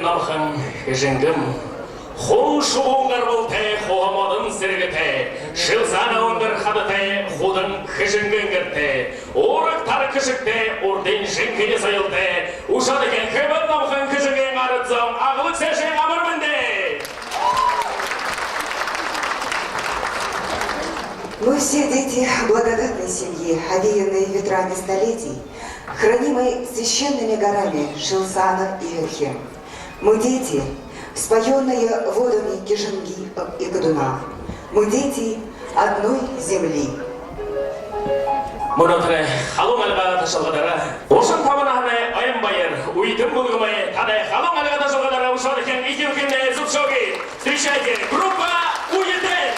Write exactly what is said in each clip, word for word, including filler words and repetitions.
Номхон Хэжэнгэм. Хун шубуун гарбалтай, хуһа модон сэргэтэй, шэл саана үндэр хадатай, худан Хэжэнгын гэртэй, ураг тараг хэшэгтэй, урдын жэнхэни соёлтой, үшөө дахин хэбэн Номхон Хэжэнгын арад зон, аглаг сайшан, амар мэндэ! Мы все дети благодатной семьи, овеянной ветрами столетий, хранимой священными горами Шэл саана и Эрхим. Мы дети, споённые водами Кижинги и Кадуна. Мы дети одной земли. Мүнөөдэр халуун альга ташалгадаараа гушан табан наһанай ойн баяр Үетэн бүлгэмэй танай халуун альга ташалгадаараа үшөө дахин эхилхэмнай. Зүбшөөгыт. Встречайте, группа «Үетэн».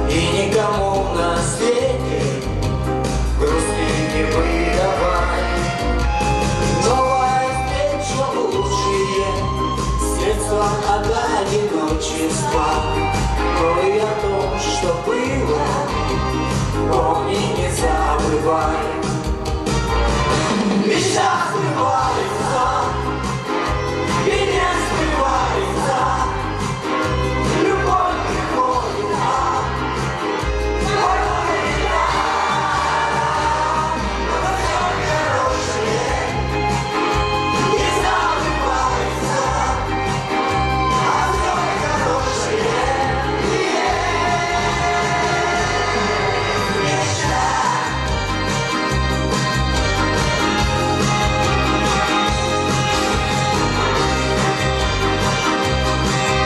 И никому на свете грусти не выдавай. Новая встреча лучшее средство от одиночества. Но и о том, что было, помни, не забывай. Мечта сбывается, и не сбывается. Любовь приходит, а порой и да. Но всё хорошее не забывается. А всё хорошее не мечта.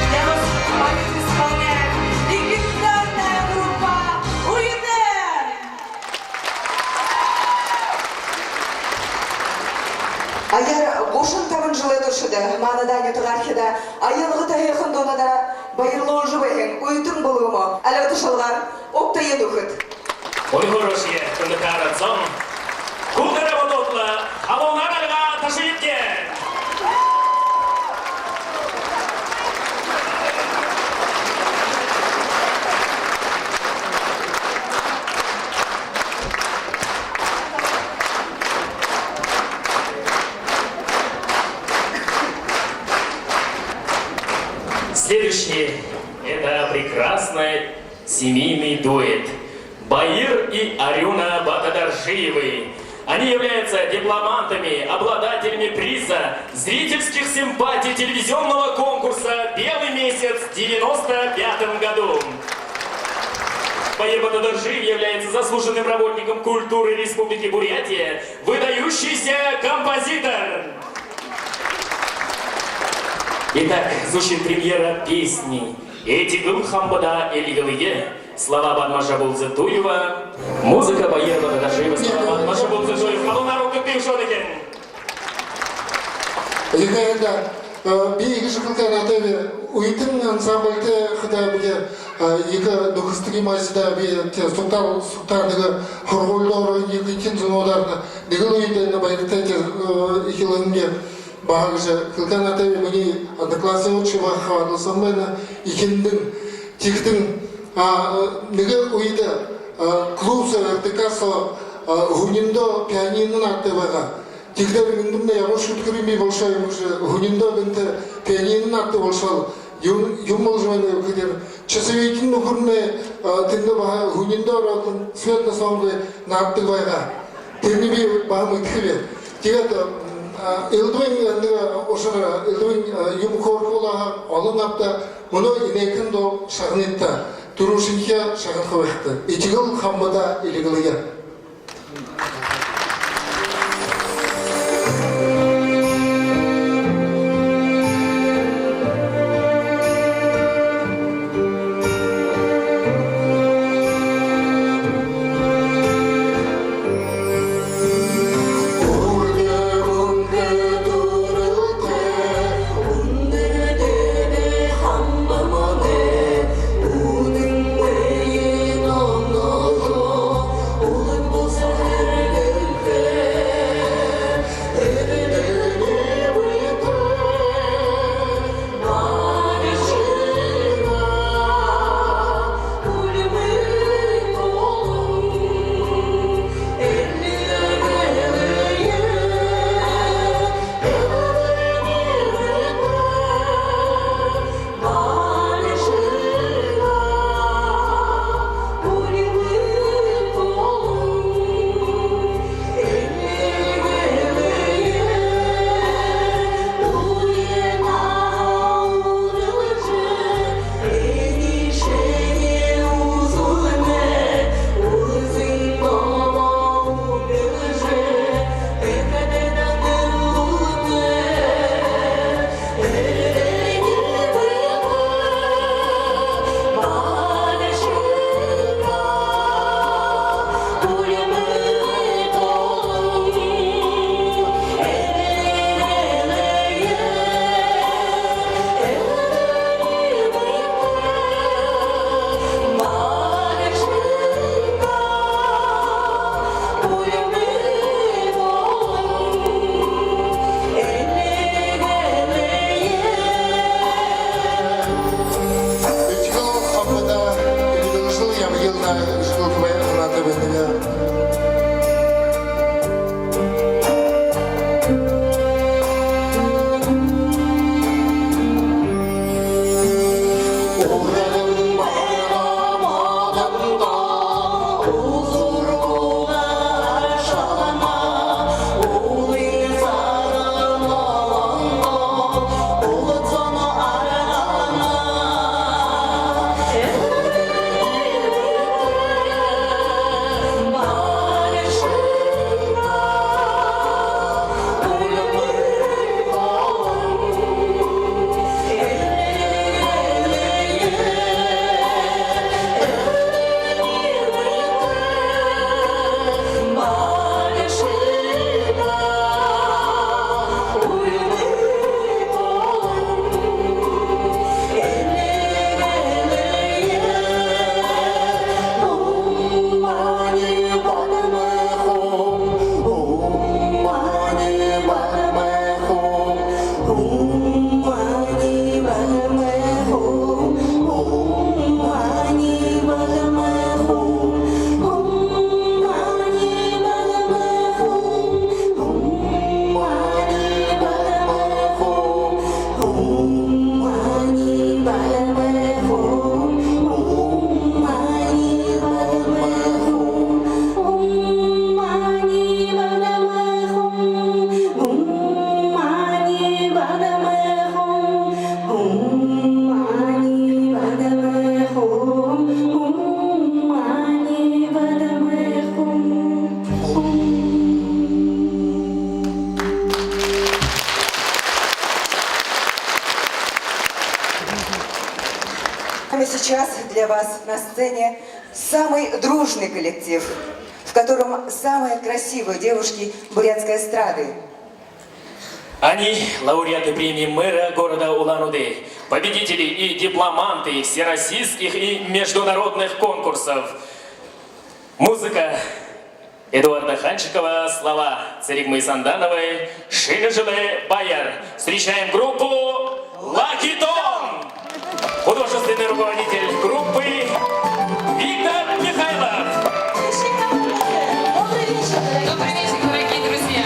Для вас поют, исполняют легендарная группа «Уютэн». Аяар гушан табан жэлэй туршада маанадаа нютагаархидаа аялга таһихан дуунуудаараа баярлуулжа байһан «Уютэн» бүлгэмөө альга тушаалгаар угтая, нүхэд. Үнэхөөрөөшье, хүндэтэ арад зон, хүлдэ работотла халуунаар альга ташыт гээд. Следующий — это прекрасный семейный дуэт Баир и Арюна Батодоржиевы. Они являются дипломантами, обладателями приза зрительских симпатий телевизионного конкурса «Белый месяц» в девяносто пятом году. Баир Батодоржиев является заслуженным работником культуры Республики Бурятия, выдающийся композитор. Итак, звучит премьера песни «Этигэл хамбада эльгэлые». Слова Бадмажаб Улзытуева, музыка Баир Батодоржиева, слова Бадмажаб Улзытуева. Халуунаар угтая, шоу деген. Ехэ да, э, би иигэжэ хэлэхэ һанаатайб, «Уютэн» ансамбльтай хадаа бидэ, э, ехэ нүхэсэдэг юм аабза даа, би тээ сугтаа, сугтаа нэгэ һургуулида ороһон ехэ зунуудаар нэгэл үедэ энэ баяртай тээ, э, эхилһэн гээ. Баһа гэжэ хэлэхэ һанаатайб, минии одноклассник баһа хабаадалсаһан байна, эхиндэнь, тиихэдэнь, а, нэгэ үедэ, а, клуб соо, РДК соо, а, һүниндөө пианино наададаг байгаа. Тиихэдэ минии дэмнэ ямар шүдхэр юм болошоо юм гэжэ, һүниндөө гэнтэ пианино наададаг болошоол, юм, юм боложо байна гэхэдэ, часовойн нүхэрни, а, тэндэ баһа һүниндөө ороод, свет на солнце наададаг байгаа. Тэрэниие би баһа мэдэхэб. Тиигээд, а, элдэбын, нэгэ ушар, элдэбын, а, юм хөөрхүүлээ һаа, олон абтаа, мүнөө энээхэн дуу шагныт даа, түрүүшынхиеэ шагнаха байхат даа. «Этигэл хамбада эльгэлые». Сейчас для вас на сцене самый дружный коллектив, в котором самые красивые девушки бурятской эстрады. Они лауреаты премии мэра города Улан-Удэ, победители и дипломанты всероссийских и международных конкурсов. Музыка Эдуарда Ханчикова, слова Цырегмы Сандановой. «Шэнэ жэлэй баяр». Встречаем группу «Лакитон». Художественный руководитель группы Виктор Михайлов. Добрый вечер, дорогие друзья.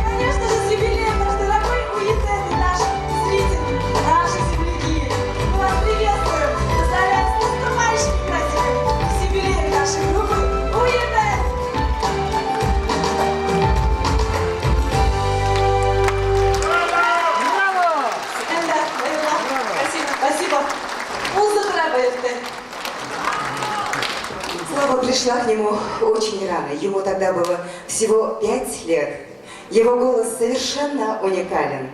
Конечно же, с юбилеем, наш дорогой Уитен, наш зритель, наши земляки. Мы вас приветствуем, поздравляем с наступающим праздником, с юбилеем нашей группы Уитен! Спасибо, спасибо. Слава пришла к нему очень рано. Ему тогда было всего пять лет. Его голос совершенно уникален.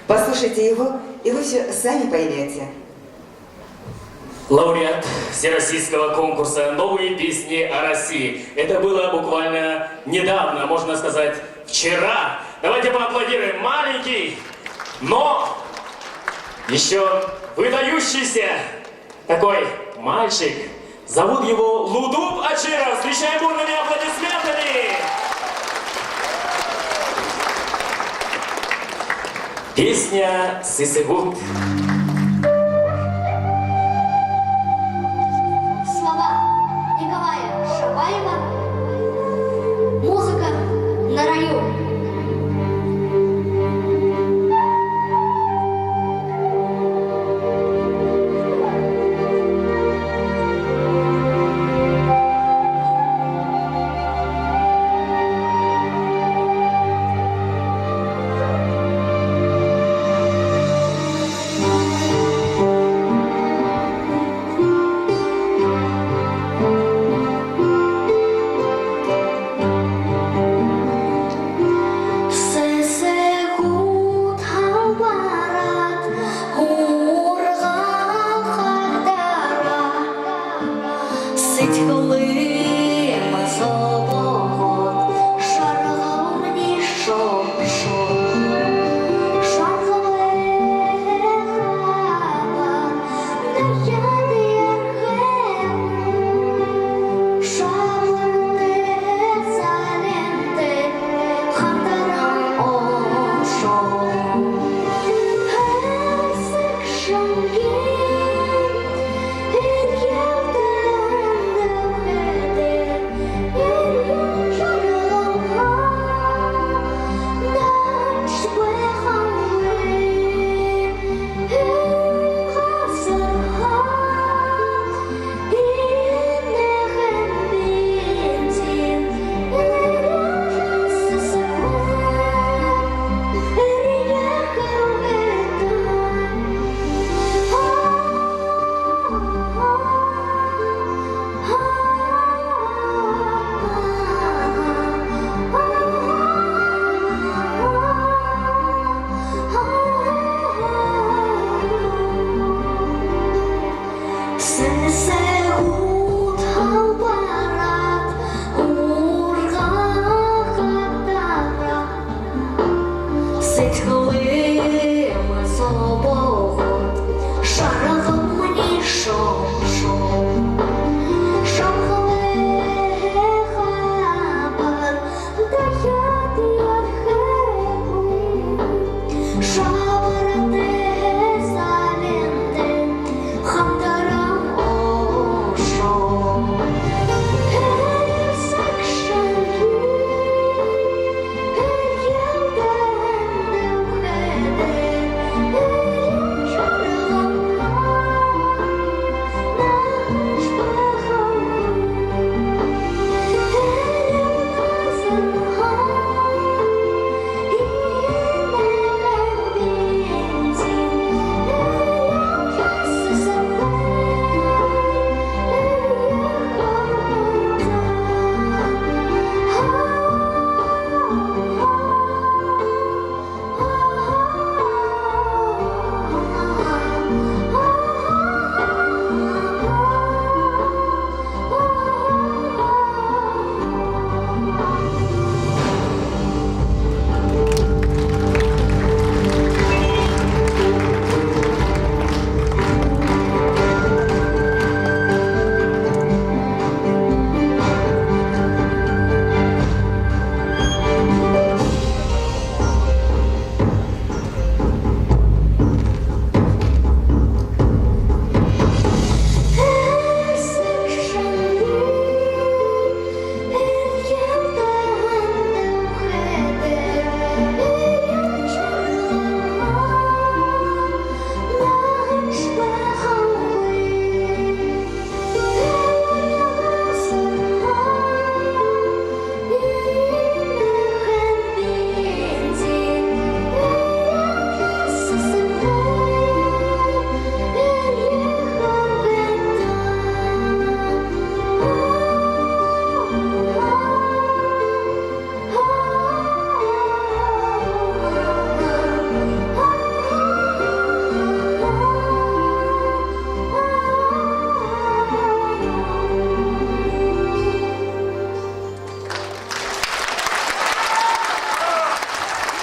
Послушайте его, и вы всё сами поймёте. Лауреат Всероссийского конкурса «Новые песни о России». Это было буквально недавно, можно сказать, вчера. Давайте поаплодируем. Маленький, но ещё выдающийся такой мальчик. Зовут его Лудуб Очиров. Встречаем бурными аплодисментами. Песня «Сэсэгүүд». Слова Николая Шабаева. Музыка «На раю». Сэдьхэлэй мэ солбоогоо шаргал минии шомшоо. Шаргалай хабар дахяад ерэхэгүй. Шабартай залинтай хамтаран ошоо. Хэрсэг шэнги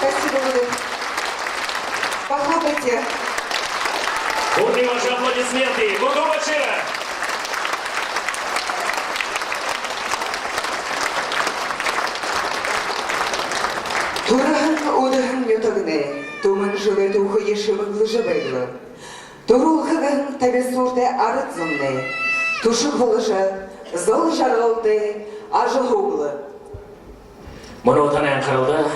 Спасибо, Владимир. Похлопайте. Бурные ваши аплодисменты. Бүгүн бача. Түрэһэн, үдэһэн нютагнай түмэн жэлэй түүхые шэмэглэжэ байг лэ. Түрэлхэ гэһэн табисууртай арад зомнай түшэг боложо, зол жаргалтай ажаһууг лэ. Мүнөө танай анхаралда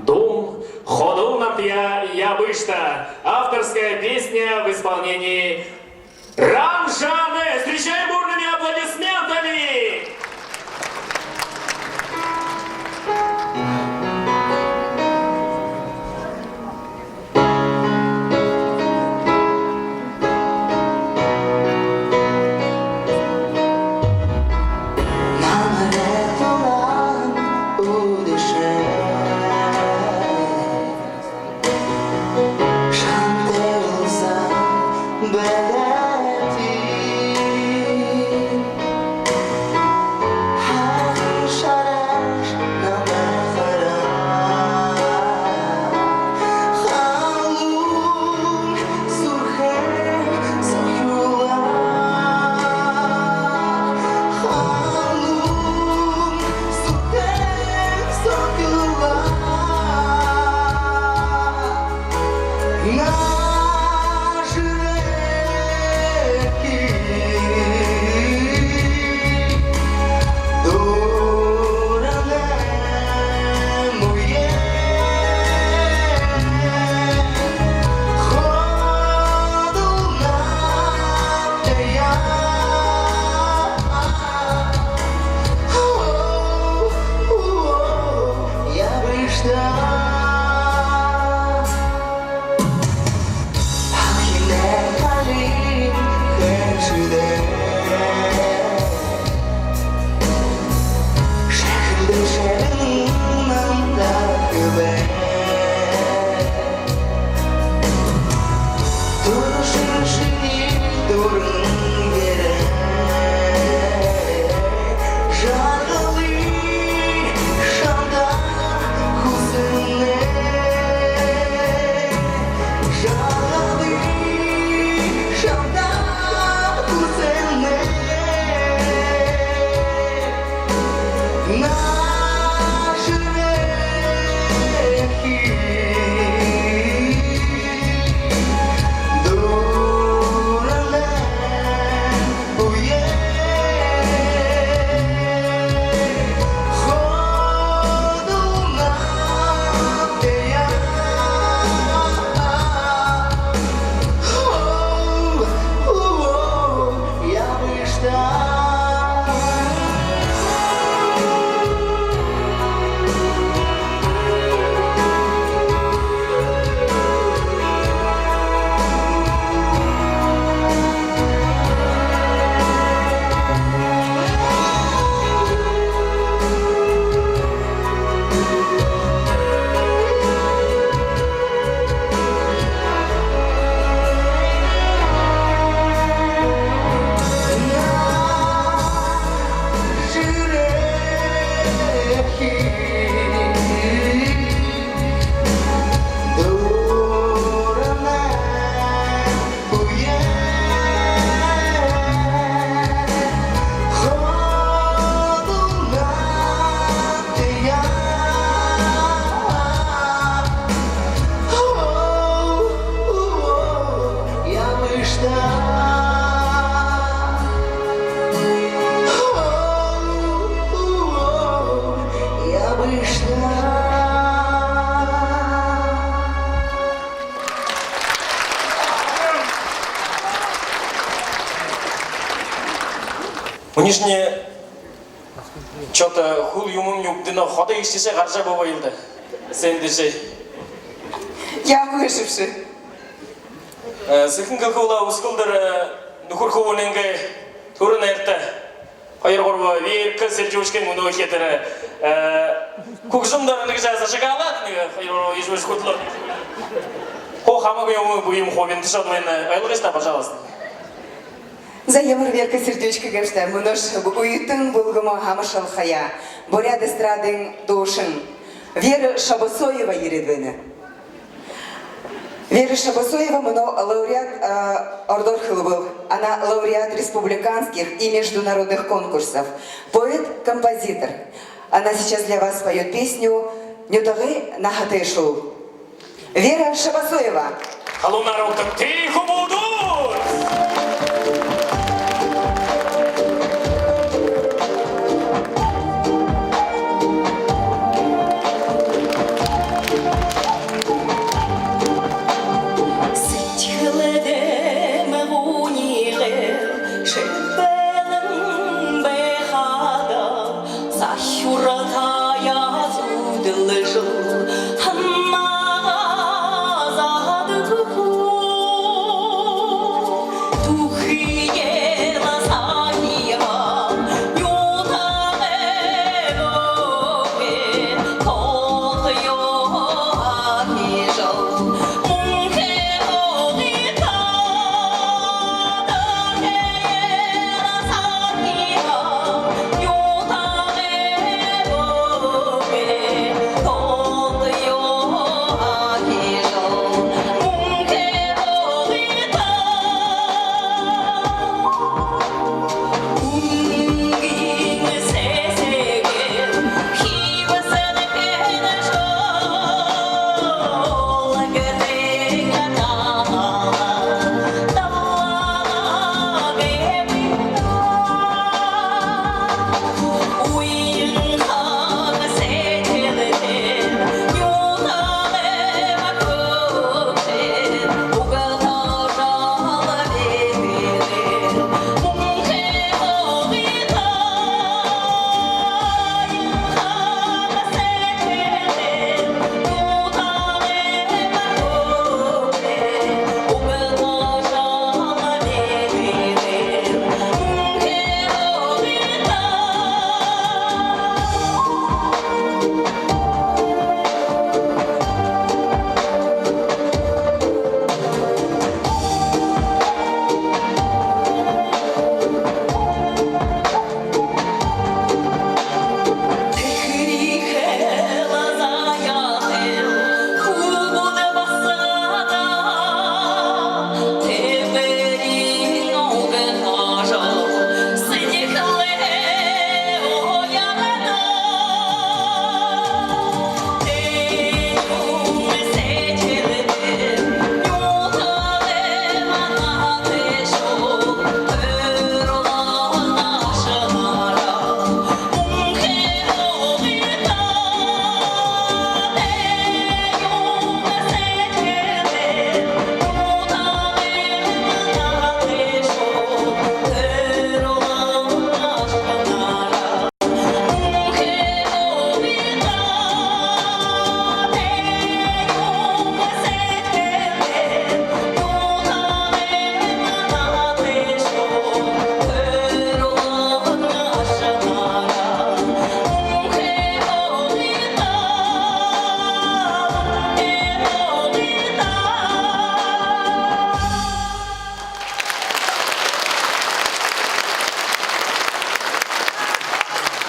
дуун «Ходол намтаяа ябыштаа», авторская песня в исполнении Ранжаны. Встречаем бурными аплодисментами! Нижний чё-то хүл юумэмни үгдэнэ, ходо ишэшээ гаража бабайл даа. Сэндэшээ. Яагүй шэбшэ. Э, сэхэ хэлэхэ болоо, үсэгэлдэр, э, нүхэр хүбүүнэйнгээ түрэ найрта. Хоёр гурба Верка Сердючкын мүнөө хэтэрэ, э, хүгжэм дороо нэгэ жаа зажигалаад, нэгэ хоёр гурба ижүүш хүтэлөө. Хуу хамаагүй юм, бэе юм хубинташаад байна. Ойлгыш даа, пожалуйста. За, ямар Верка Сердючка гээбши даа, мүнөөшье үетэн бүлгэмөө амаршалхаяа буряад эстрадын дуушан Вера Шабасоева ерээд байна. Вера Шабасоева мүнөө лауреат, а, ородоор хэлэбэл, она лауреат республиканских и международных конкурсов, поэт-композитор. Она сейчас для вас поёт песню «Нютагай наһатайшуул». Вера Шабасоева. Халуунаар угтагты, хүбүүд! Сэдьхэлдээ мэгүүниигээр шэбэлэн байхада, сахюур таяа зүдэлжэл, һанаагаа заһадаг хү. Түүхыень сахиха нютагай бэеэ, толгойгоо һахижал, мүнхэ һуугты.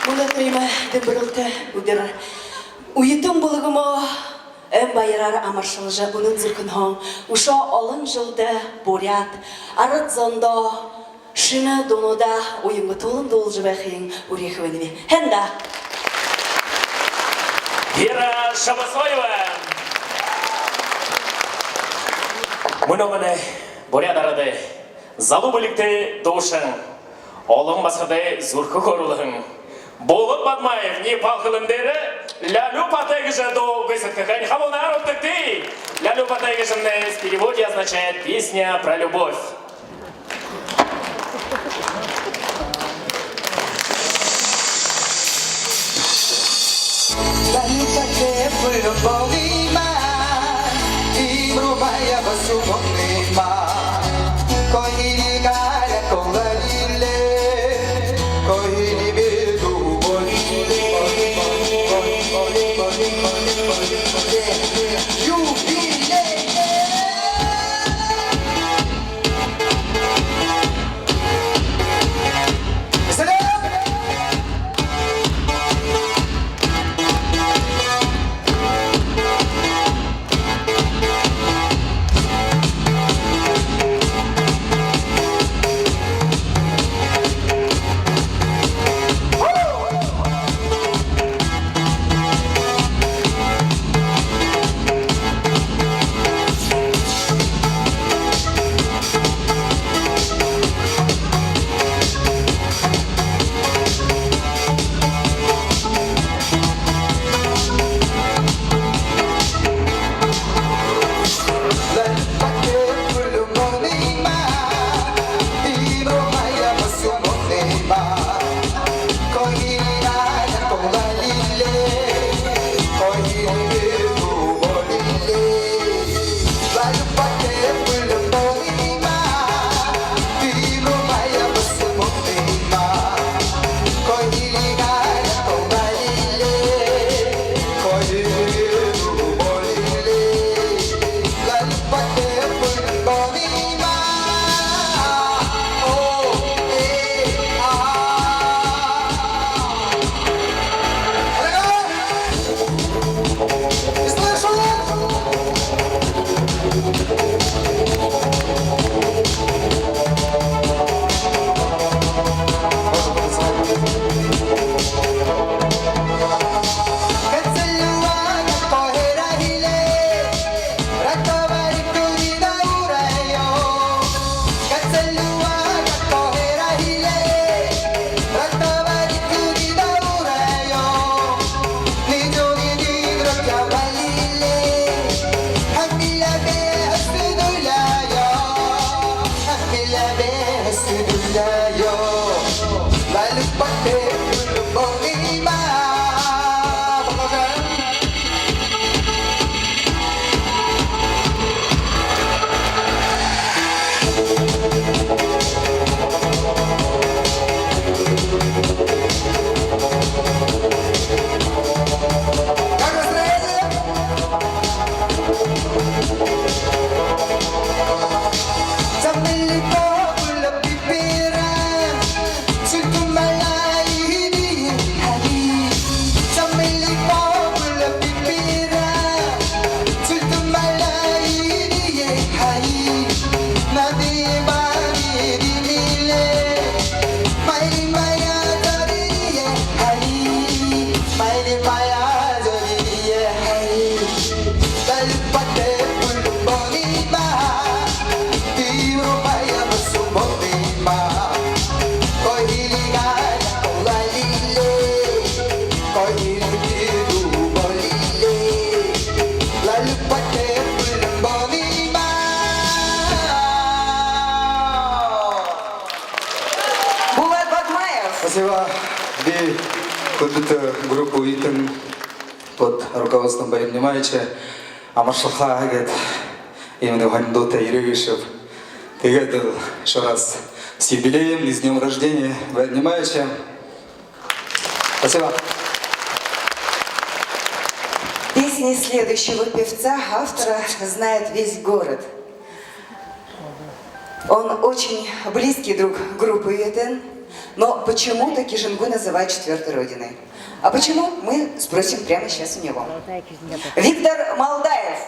Мүнөө иимэ дэмбэрэлтэ үдэр үетэн бүлгэмөө эн баяраар амаршалжа, үнэн зүрхэнһөө үшөө олон жэлдэ буряад арад зондоо шэнэ дуунуудаа уянгатуулан дуулажа байхыень үреэхэ байнаб. Һайн даа. Вера Шабасоева. Мүнөө манай буряад арадай залуу бэлигтэй дуушан, олон басагадай зүрхэ хөөрэлдэһэн Болот Бадмаев Непал хэлэн дээрэ «Лялю Патэ» гэжэ дуу бэшэхэнь. Халуунаар угтагты. «Лялю Патэ» гэжэмнай в переводе означает «песня про любовь». Булат Бадмаев. Спасибо. Би хүндэтэ группа «Үетэн» под руководством Баяр Нимаевича амаршалхаа гээд, именно Хандута Ерегышев. Тиигээд лэ ещё раз с юбилеем и с днём рождения, Баяр Нимаевича. Спасибо. Песни следующего певца, автора, знает весь город. Он очень близкий друг группы «Үетэн», но почему-то Кижингу называют четвёртой родиной. А почему, мы спросим прямо сейчас у него. Виктор Малдаев.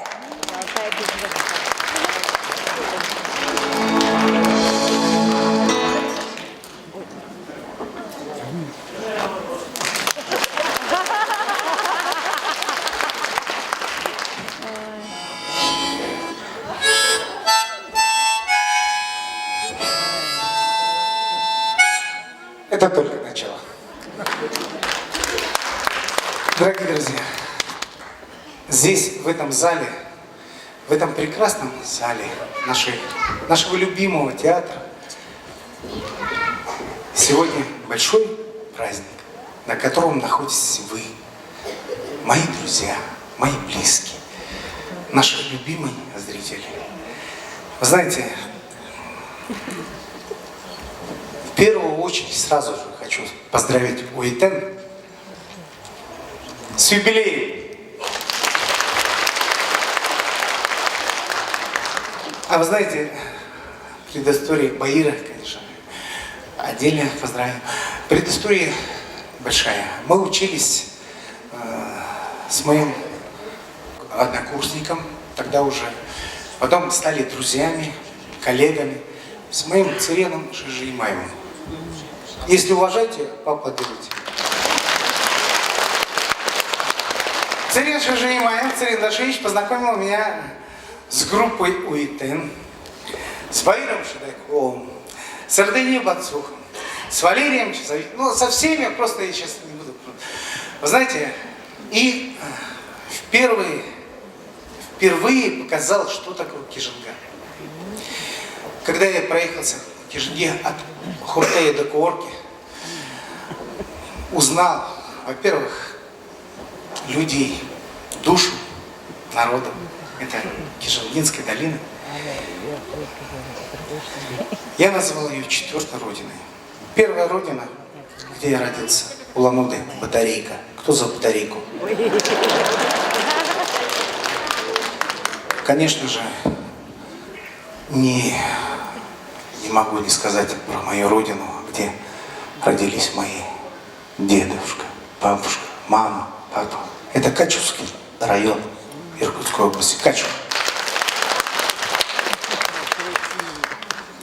Это только начало. Дорогие друзья, здесь, в этом зале, в этом прекрасном зале нашей, нашего любимого театра, сегодня большой праздник, на котором находитесь вы, Мои друзья, мои близкие, наши любимые зрители. Вы знаете, в первую очередь сразу же хочу поздравить Уитэн с юбилеем. А вы знаете, предыстория Баира, конечно, отдельно поздравим. Предыстория большая. Мы учились э, с моим однокурсником, тогда уже. Потом стали друзьями, коллегами, с моим Цыреном Шажиимаевым. Если уважаете, поаплодируйте. Цырен Шажиимаев, Цырен Дашиевич познакомил меня с группой Уитэн, с Баиром Шидаковым, с Эрдэни Батсухом, с Валерием Часовиком, ну, со всеми просто я сейчас не буду. Вы знаете, и э, впервые, впервые показал, что такое Кижинга. Когда я проехался в Кижинге от Хуртая до Куорки, узнал, во-первых, людей, душу народа этой Кижингинской долины. Я назвал её четвёртой родиной. Первая родина, где я родился, Улан-Удэ, Батарейка. Кто за Батарейку? Конечно же, не, не могу не сказать про мою родину, где родились мои дедушка, бабушка, мама, папа. Это Качувский район Иркутской области. Качуга.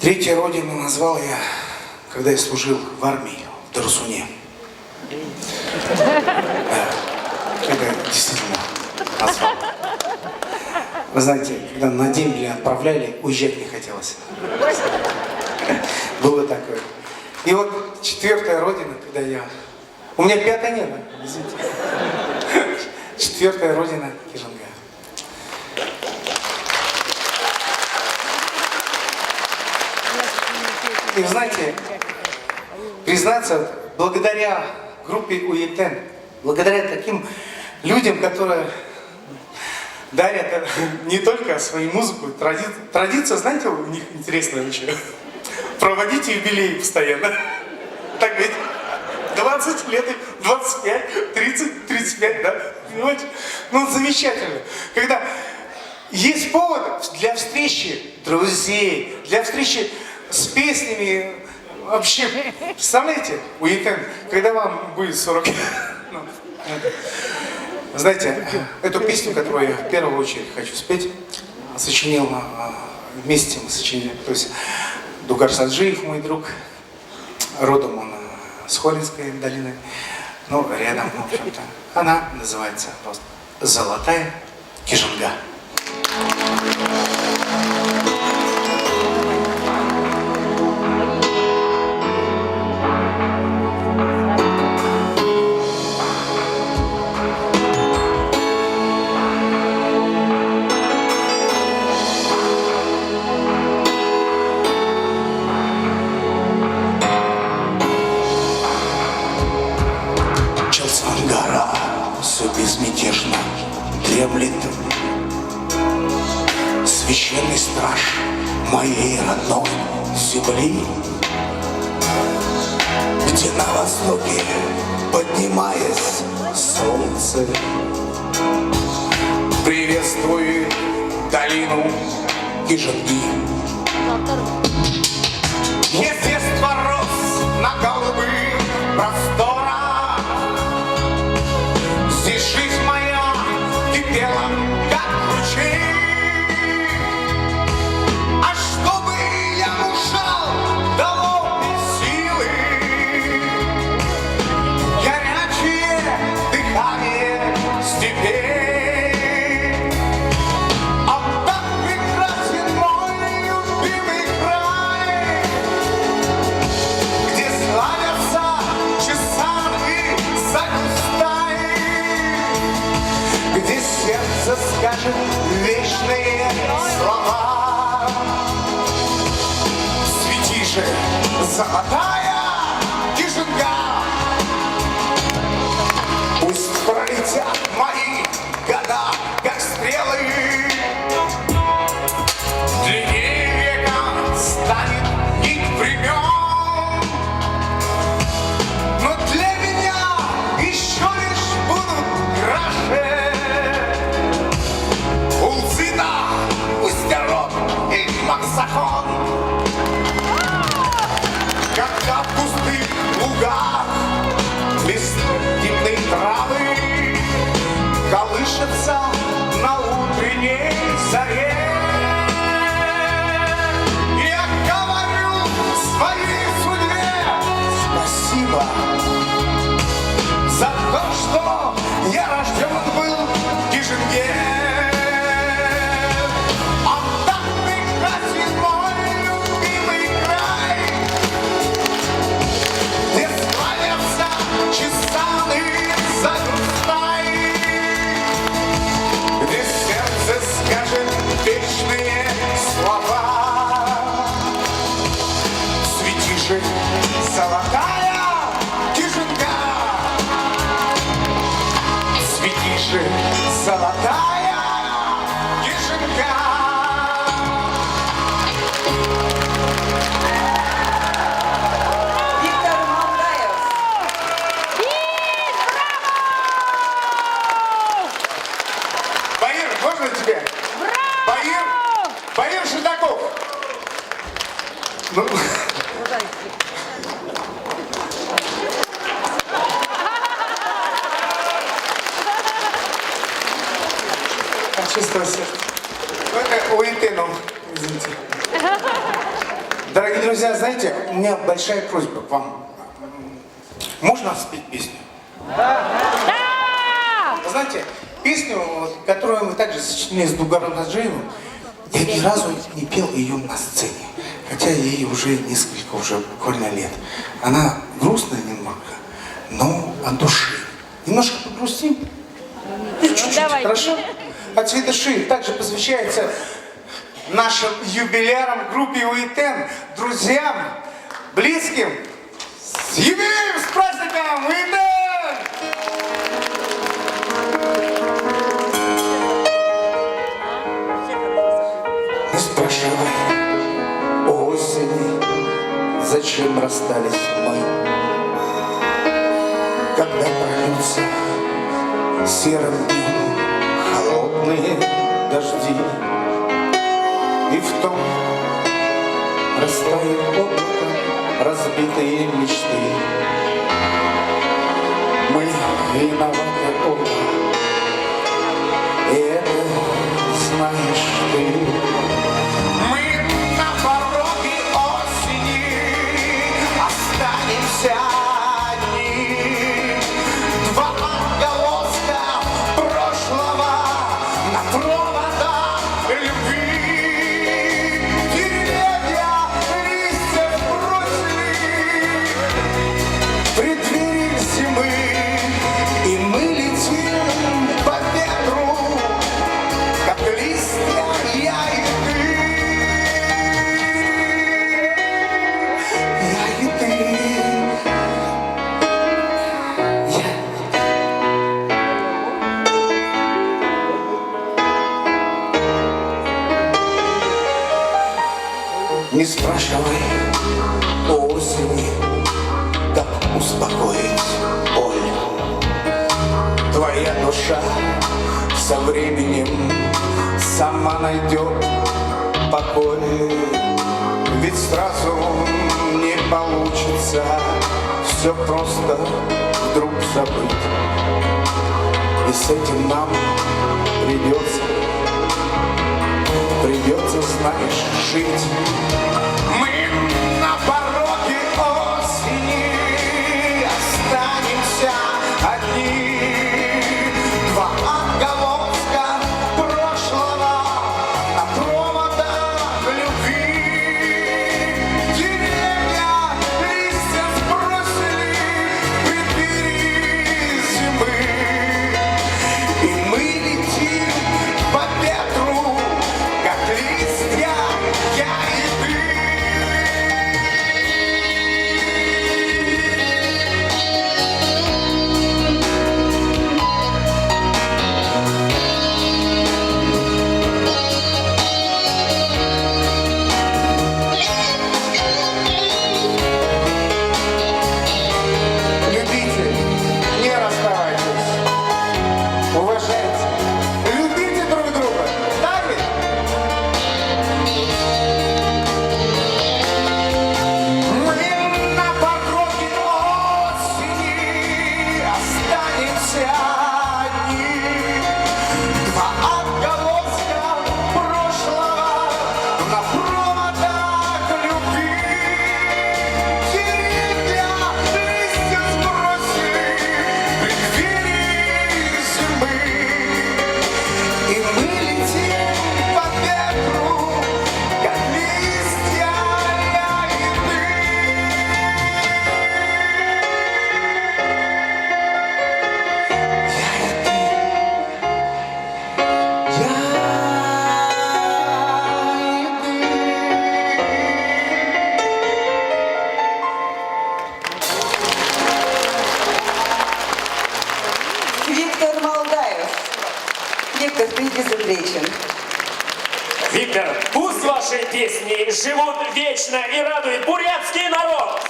Третья родина назвал я, когда я служил в армии в Дарусуне. Да. Это действительно назвал. Вы знаете, когда на дембель отправляли, уезжать не хотелось. Было такое. И вот четвёртая родина, когда я... У меня пятая нет, извините. Четвёртая родина Кижинга. И знаете, признаться, благодаря группе Уитэн, благодаря таким людям, которые дарят не только свою музыку, тради- традиция, знаете, у них интересная очень. Проводить юбилей постоянно. Так ведь? Двадцать лет, двадцать пять, тридцать, тридцать пять, да? Понимаете? Ну, замечательно. Когда есть повод для встречи друзей, для встречи с песнями. Вообще, представляете, Уитэн, когда вам будет сорок? Ну, знаете, эту песню, которую я в первую очередь хочу спеть, сочинил, а, вместе мы сочинили. То есть Дугар Саджиев, мой друг, родом он, э, с Хоринской долины, ну, рядом, в общем-то. Она называется просто «Золотая Кижинга». Чалсан-гора всё безмятежно дремлет. Священный страж моей родной земли, где на востоке, поднимаясь, солнце приветствует долину Кижинги. Я с детства рос на голубых просторах. Здесь жизнь моя кипела, как ручей. А чтобы я мужал, дало мне силы горячее дыхание степей. Он так прекрасен, мой любимый край, где славятся Чесан и Закустай, где сердце скажет вечные слова. Свети же, золотая Кижинга, пусть пролетят мои За то, что я рождён был в Кижинге. Он так прекрасен, мой любимый край, где славятся чесаны за Дунай. Где сердце скажет вечные слова. Цвети же, золотая Кижинга! Цвети же, золотая Кижинга! Виктор Малдаев. Баир, можно тебе? Баир, Баир Шитаков. Ну. От чистого сердца. Ну, это Уитену, извините. Дорогие друзья, знаете, у меня большая просьба к вам. Можно спеть песню? Да! Вы знаете, песню, вот, которую мы также сочинили с Дугаром Наджиевым, я ни разу не пел её на сцене, хотя ей уже несколько, уже буквально лет. Она грустная немного, но от души. Немножко погрустим? Ну, чуть-чуть, давай. Хорошо? От всей души также посвящается нашим юбилярам, группе Уитен, друзьям, близким. С юбилеем, с праздником, Уитен! Не спрашивай осени, зачем расстались мы, когда прольются серым днём холодные дожди. И в том растает облако разбитые мечты. Мы виноваты оба, и это знаешь ты. Мы на пороге осени, останемся одни. Два отголоска прошлого на проводах любви. Деревья листья сбросили в преддверии зимы, и мы летим по ветру, как листья, я и ты. Я и ты. Я и ты. Не спрашивай у осени, как успокоить боль. Твоя душа со временем сама найдёт покой. Ведь сразу не получится всё просто вдруг забыть. И с этим нам придётся, придётся, знаешь, жить. Мы на пороге осени, останемся одни. Два отголоска прошлого на проводах любви. Деревья листья сбросили в преддверии зимы, и мы летим по ветру, как листья, я и ты. Виктор, пусть ваши песни живут вечно и радуют бурятский народ!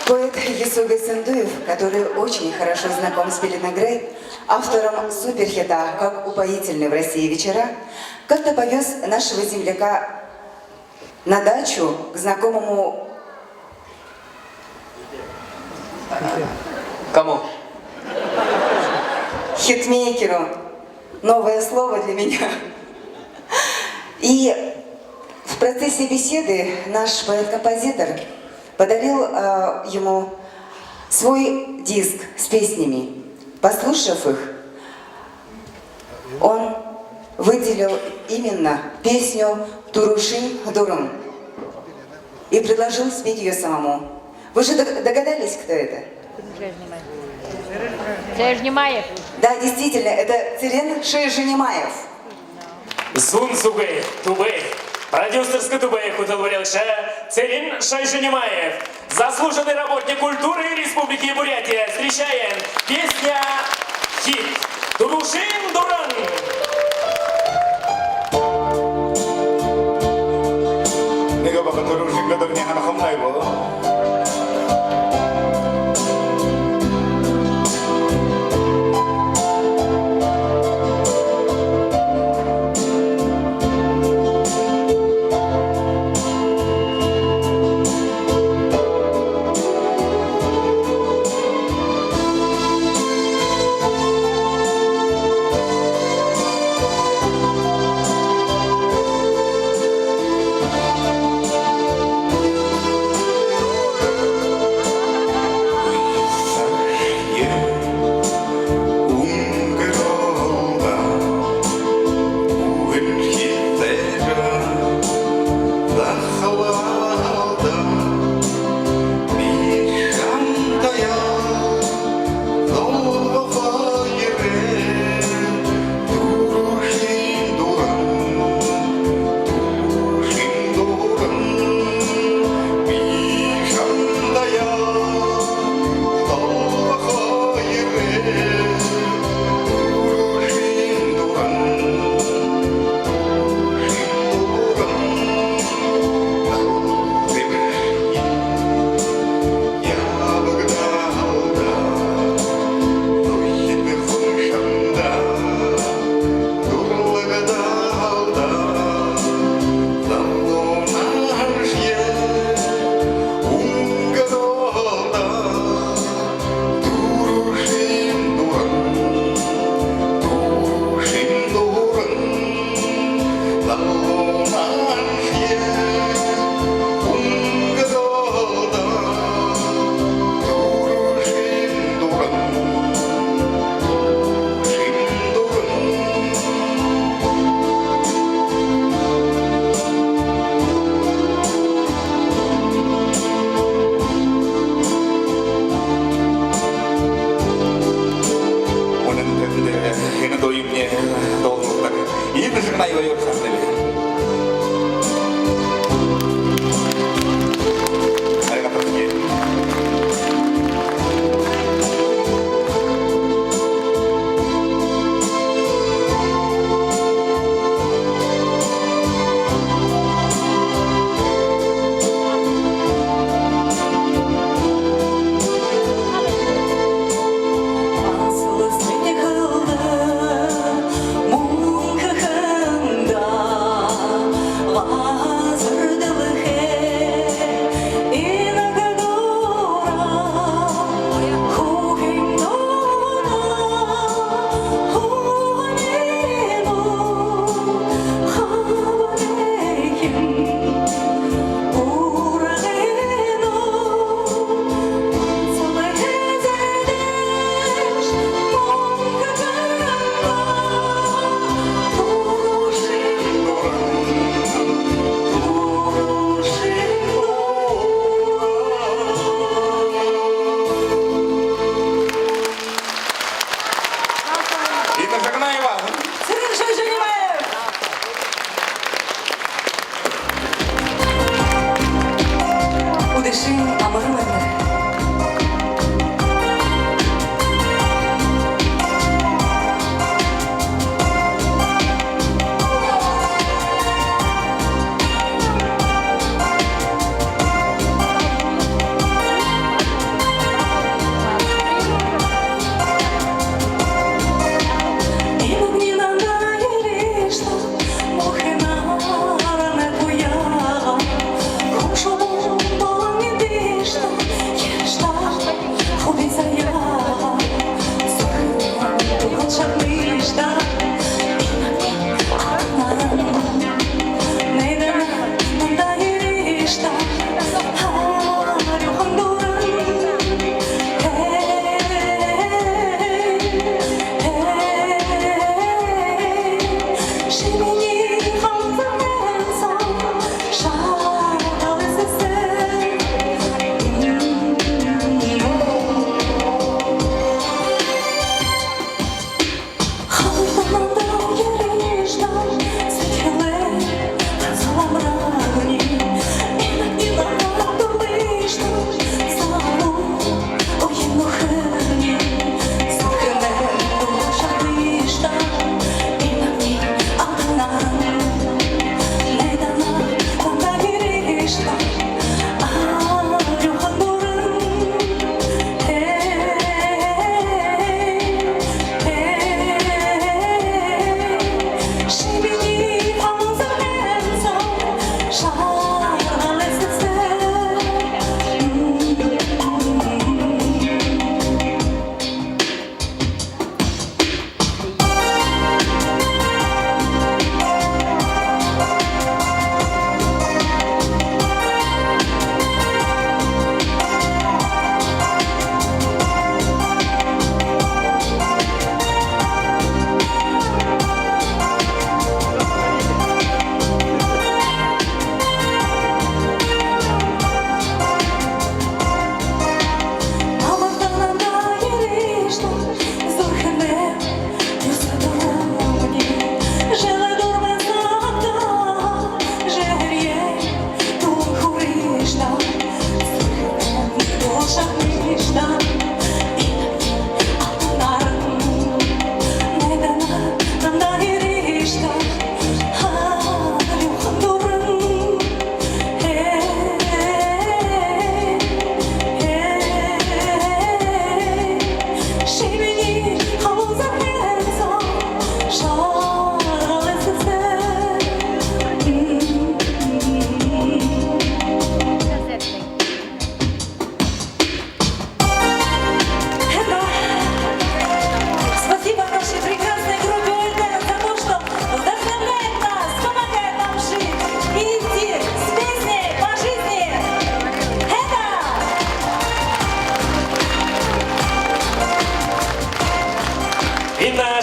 Поэт Есуга Сындуев, который очень хорошо знаком с Пеленогрей, автором суперхита «Как упоительны в России вечера», как-то повёз нашего земляка на дачу к знакомому... Кому? Хитмейкеру. Новое слово для меня. И в процессе беседы наш поэт-композитор подарил, а, ему свой диск с песнями. Послушав их, он выделил именно песню «Турушин дурын» и предложил спеть её самому. Вы же дог-, догадались, кто это? Цырен Шойжинимаев. Да, действительно, это Цырен Шойжинимаев. Зүүн зүгэй түбэй, продюсерскэ түбэй хүтэлбэрилэгшэ Цырен Шойжинимаев. Заслуженный работник культуры Республики Бурятия. Встречаем. Песня хит. «Турушин дурын». Нэгэ бага турушинга дурынь һанахамнай гү? Үнэн тэндэ энэ дуунай дуулдаг Инна Жагнаева юрэ хандыт. Инна Жагнаева. Цырен Шойжинимаев. Үдэшын амар мэндэ.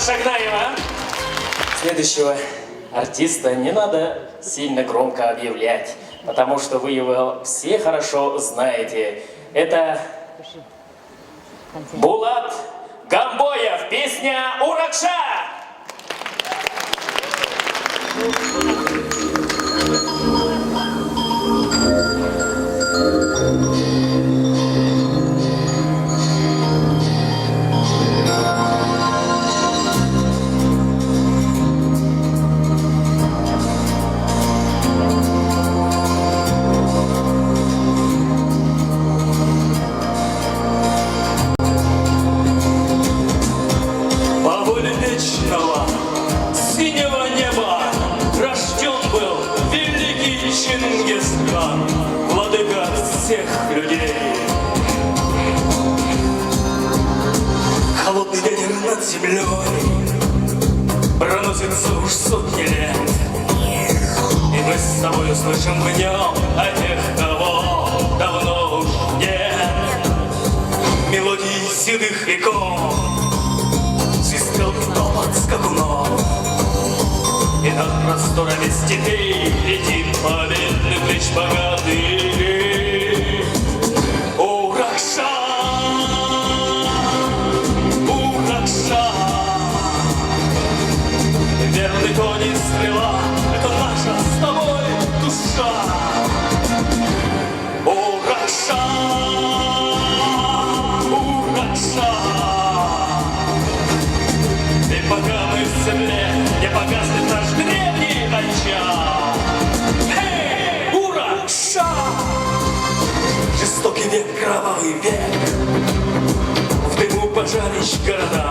Шагнаева. Следующего артиста не надо сильно громко объявлять, потому что вы его все хорошо знаете. Это Булат Гомбоев, песня «Урагша». По воле вечного синего неба рождён был великий Чингисхан, владыка всех людей. Холодный ветер над землёй проносится уж сотни лет, и мы с тобой услышим в нём о тех, кого давно уж нет. Мелодии седых веков, свистел топот скакунов, и над просторами степей летит победный клич богатырей. Урагша! Урагша! Верный конь и стрела — это наша с тобой душа. Урагша! Урагша! И пока мы в седле, не погаснет наш древний очаг. Эй, ура! Ша! Жестокий век, кровавый век, в дыму пожарищ города.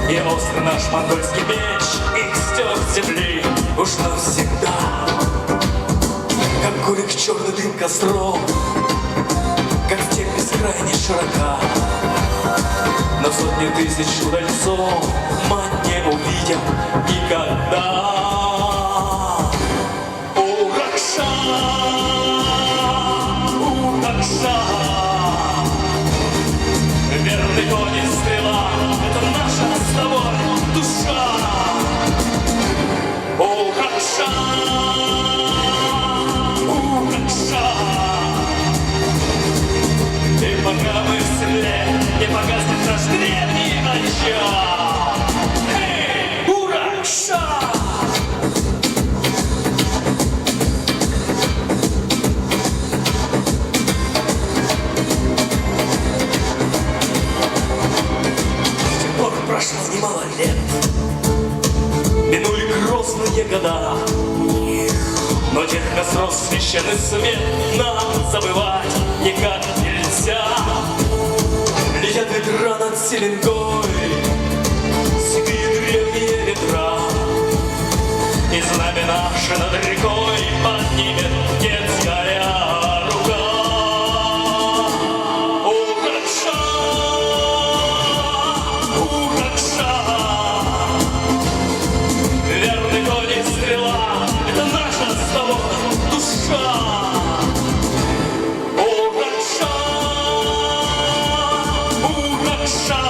И острый наш монгольский меч их стёр с земли уж навсегда. Как кулик чёрный дым костров, как степь бескрайне широка. Но сотни тысяч удальцов мать не увидят никогда. Урагша! Урагша! Верный конь и стрела — это наша с тобой душа. Урагша! Урагша! И пока мы в седле, не погаснет наш древний очаг. Эй, урагша! С тех пор прошло немало лет, минули грозные года, но тех костров священный свет нам забывать никак нельзя. Летят ветра над Селенгой, седые древние ветра, и знамя наше над рекой поднимет детская рука. Урагша! Урагша! Верный конь и стрела — это наша с тобой душа. Урагша! Урагша!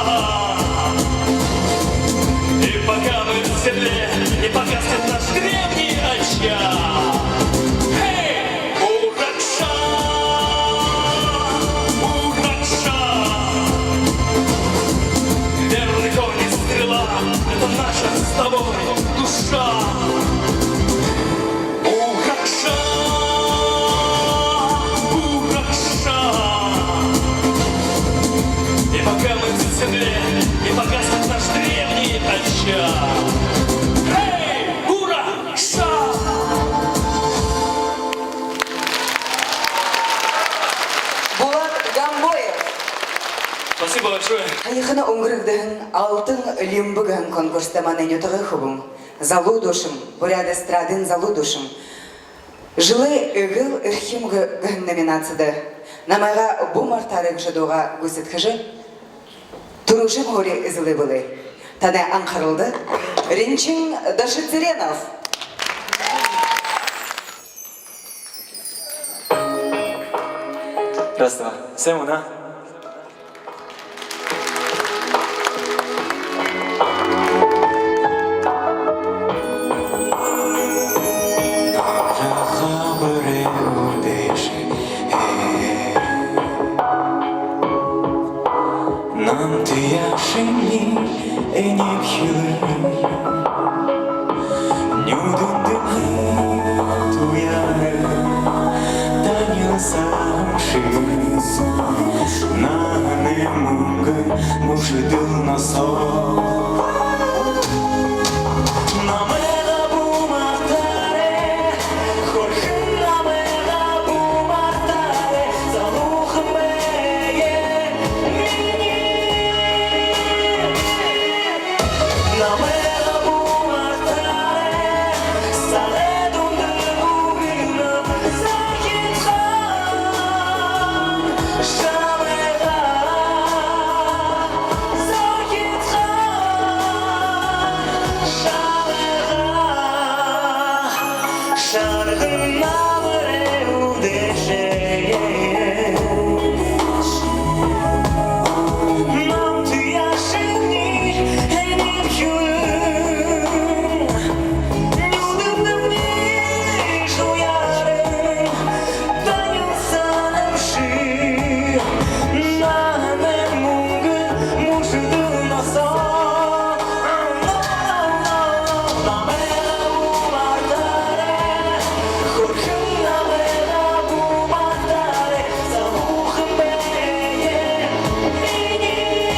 И пока мы в седле, не погаснет наш древний очаг. Эй! Урагша! Урагша! Верный конь и стрела — это наша с тобой душа. Урагша! Урагша! И пока мы в седле, не погаснет наш древний очаг. Эй, ура! Ша! Булат Гомбоев. Спасибо большое. Һаяхана үнгэргэгдэһэн «Алтан лимбэ» гэһэн конкурста манай нютагай хүбүүн, залуу дуушан, буряад эстрадын залуу дуушан, жэлэй эгээл эрхим гэ-, гэһэн номинацида намайгаа «Бү мартаарай» гэжэ дуугаа гүйсэдхэжэ, түрүүшын һуури эзэлээ бэлэй. Танай анхаралда Ринчин Дашицыренов. Здравствуй. Сайн байна. Нюдэндэмни туяаран танилсаһан ши. Наһанай мүнгэн мүшэдэл носоо. Намайгаа бү мартаарай, хөөрэхэн намайгаа бү мартаарай, залуухан бэе минии. Намайгаа бү мартаарай, сагай дунда үгэнэб, захидхан шамайгаа, захидхан шамайгаа, шарган намарай үдэшэ. Намтаяа шэнги энэмхи нюдэндэмни туяаран танилсаһан ши. Наһанай мүнгэн мүшэдэл носоо. Намайгаа бү мартаарай, хөөрэхэн намайгаа бү мартаарай, залуухан бэе минии.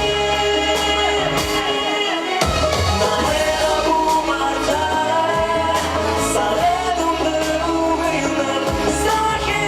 Намайгаа бү мартаарай, сагай дунда үгэнэб, захидхан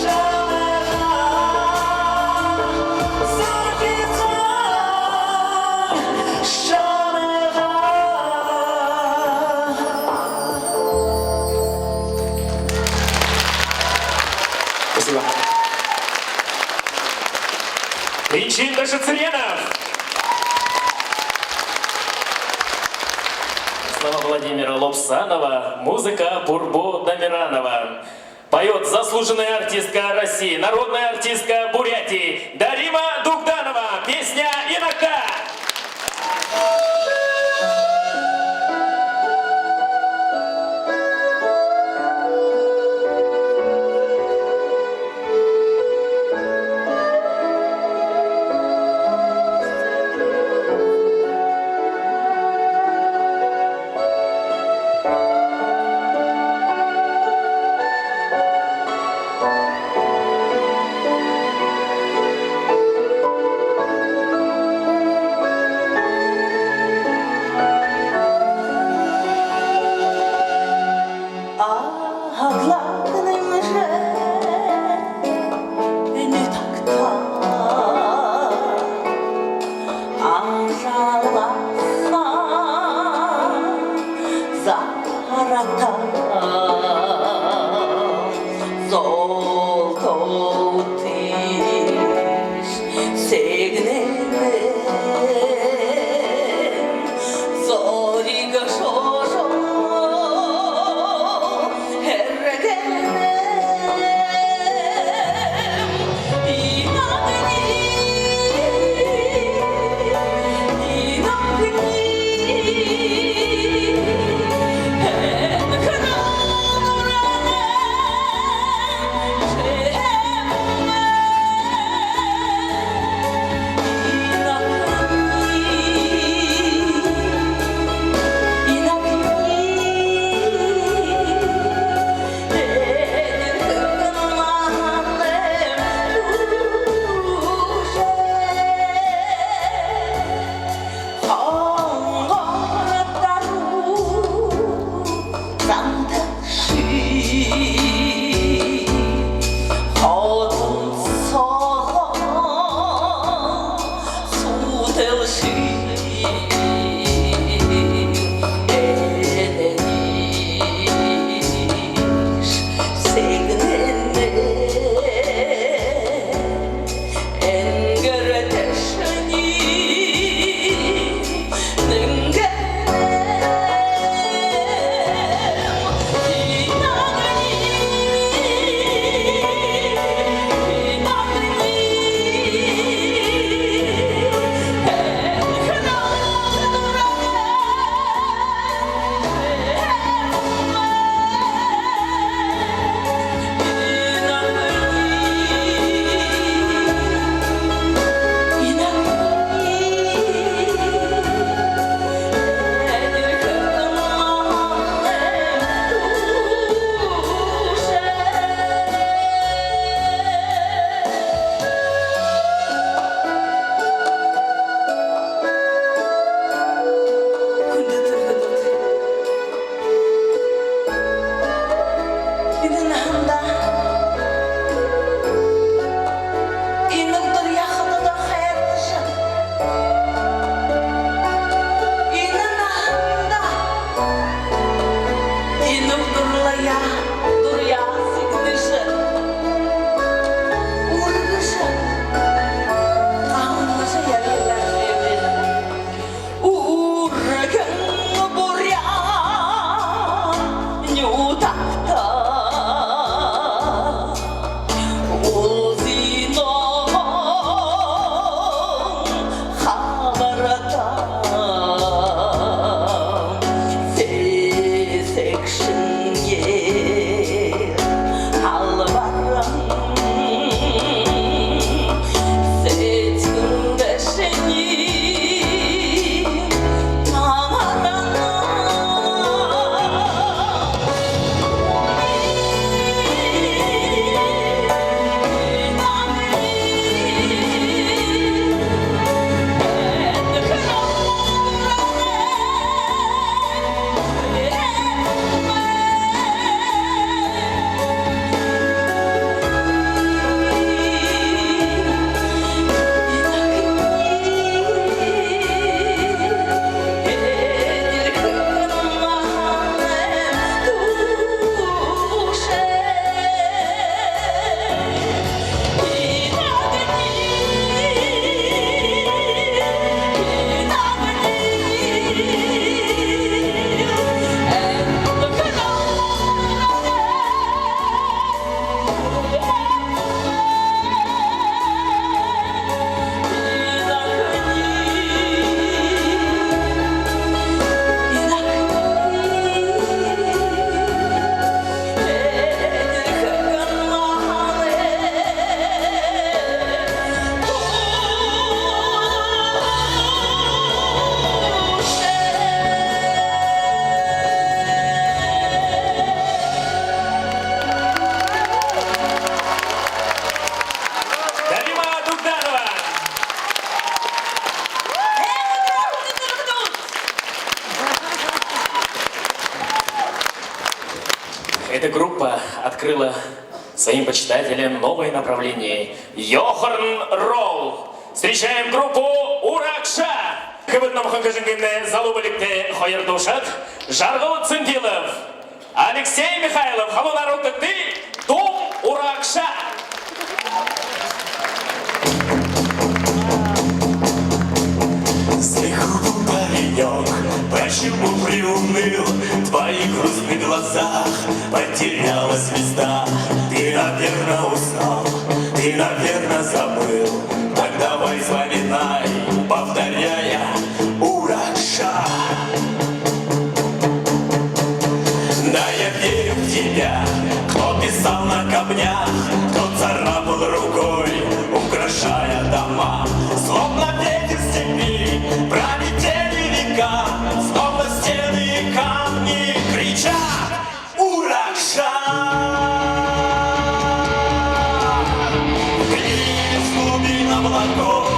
шамайгаа, захидхан шамайгаа. Спасибо. Ринчин Дашицыренов. Слова Владимира Лопсанова, музыка Пурбо Дамиранова. Поёт заслуженная артистка России, народная артистка Бурятии Дарима Дугданова. Песня «Иногда». Хүндэтэ хүбүүд, энэ наһандаа, энэ үдэрөө хадаа хайрлажа, энэ наһандаа, энэ үдэрөө дураа сэгнэжэ, үргэжэ, гамнажа ябуулаа. Үргэн буряад нютагта үлзы ногоон хабарта сэсэг шэнги халбаран, сэдьхэл дэшэниинь намаран. Дарима Дугданова. Эта группа открыла своим почитателям новое направление — ёохорн ролл. Встречаем группу «Урагша». Хүбүүд, номхон хэжэнгымнай залуу бэлигтэй хоёр дуушад: Жаргал Цымбилов, Алексей Михайлов. Халуун аруудагты, дуун «Урагша». Зэ, хубаал паренёк, почему приуныл? В твоих грустных глазах потерялась звезда. Ты, наверно, устал, ты, наверно, забыл. Так давай вспоминай, повторяя «Урагша». Да, я верю в тебя, кто писал на камнях, кто царапал рукой, украшая дома. Словно ветер степи пролетели века, словно стены и камни кричат: «Урагша!» Клич глубин облаков,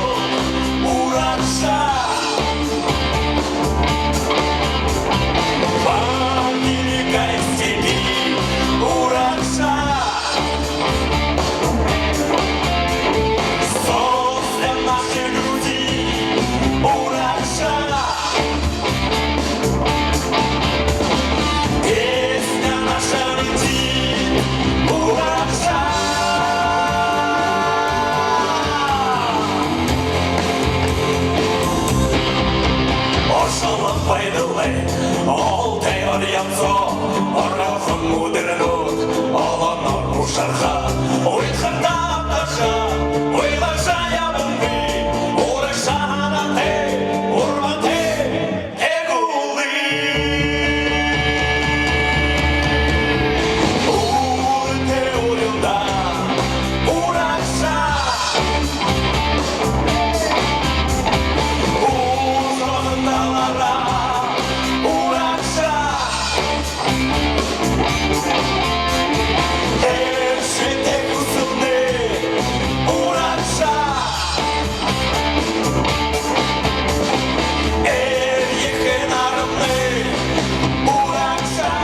Шарха уйдхартаа абтаржа, уйлажа ябангүй, урагшаа һанаатай, урматай, эгүүлэ. Үүлэнтэй урилдаа, урагшаа. Уужалхан талаараа, урагшаа. Эршэтэй хүсэлнай, урагшаа. Эрьехэ наранай, урагшаа.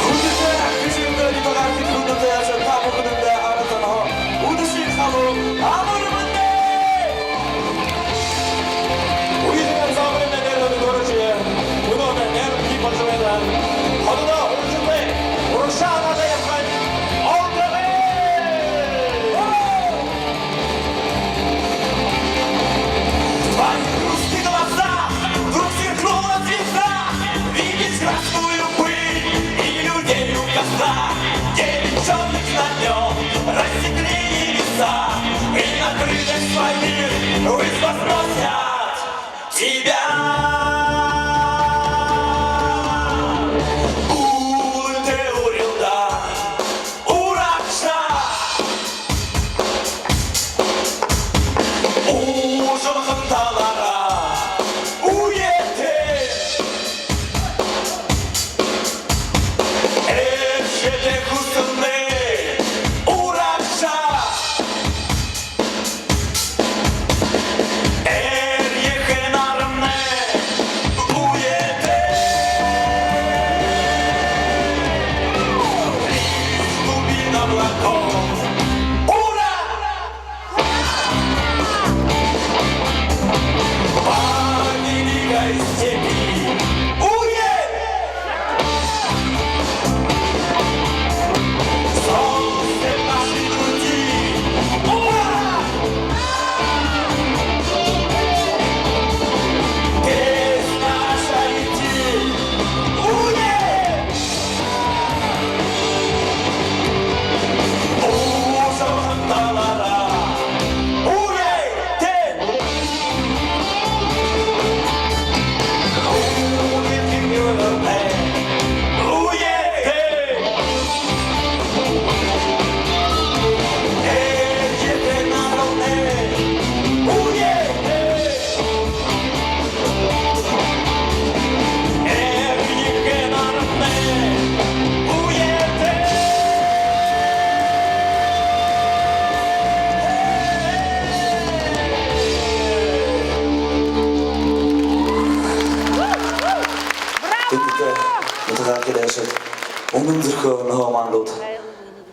Хүндэтэ ахаһуу, хүндэтэ нютагаархид, хүндэтэ айлшад, та бүхэндэ арад зонһоо үдэшын халуун амар мэндэ! Үеын ансамбль нэрээр дүүргэжэ, мүнөө нэрэ бии болжо байна. Хододоо үржэтэй, урагшаа һанаатай ябахань олтогой! Твои русские глаза вдруг сверкнула звезда, видишь красную пыль и людей у костра. Девять чёрных знамён рассекли небеса, и на крыльях своих ввысь возносят тебя. Үүлэнтэй урилдаа, урагшаа. Уужалхан талаараа, үетэй. Эршэтэй хүсэлнай, урагшаа. Эрьехэ наранай, үетэй. Из глубин облаков, ура! Парни дикой степи, уе! Солнце в нашей груди, ура! Песня наша летит, уе! Хүндэтэ нютагаархидшад, үнэн зүрхэнһөө манайда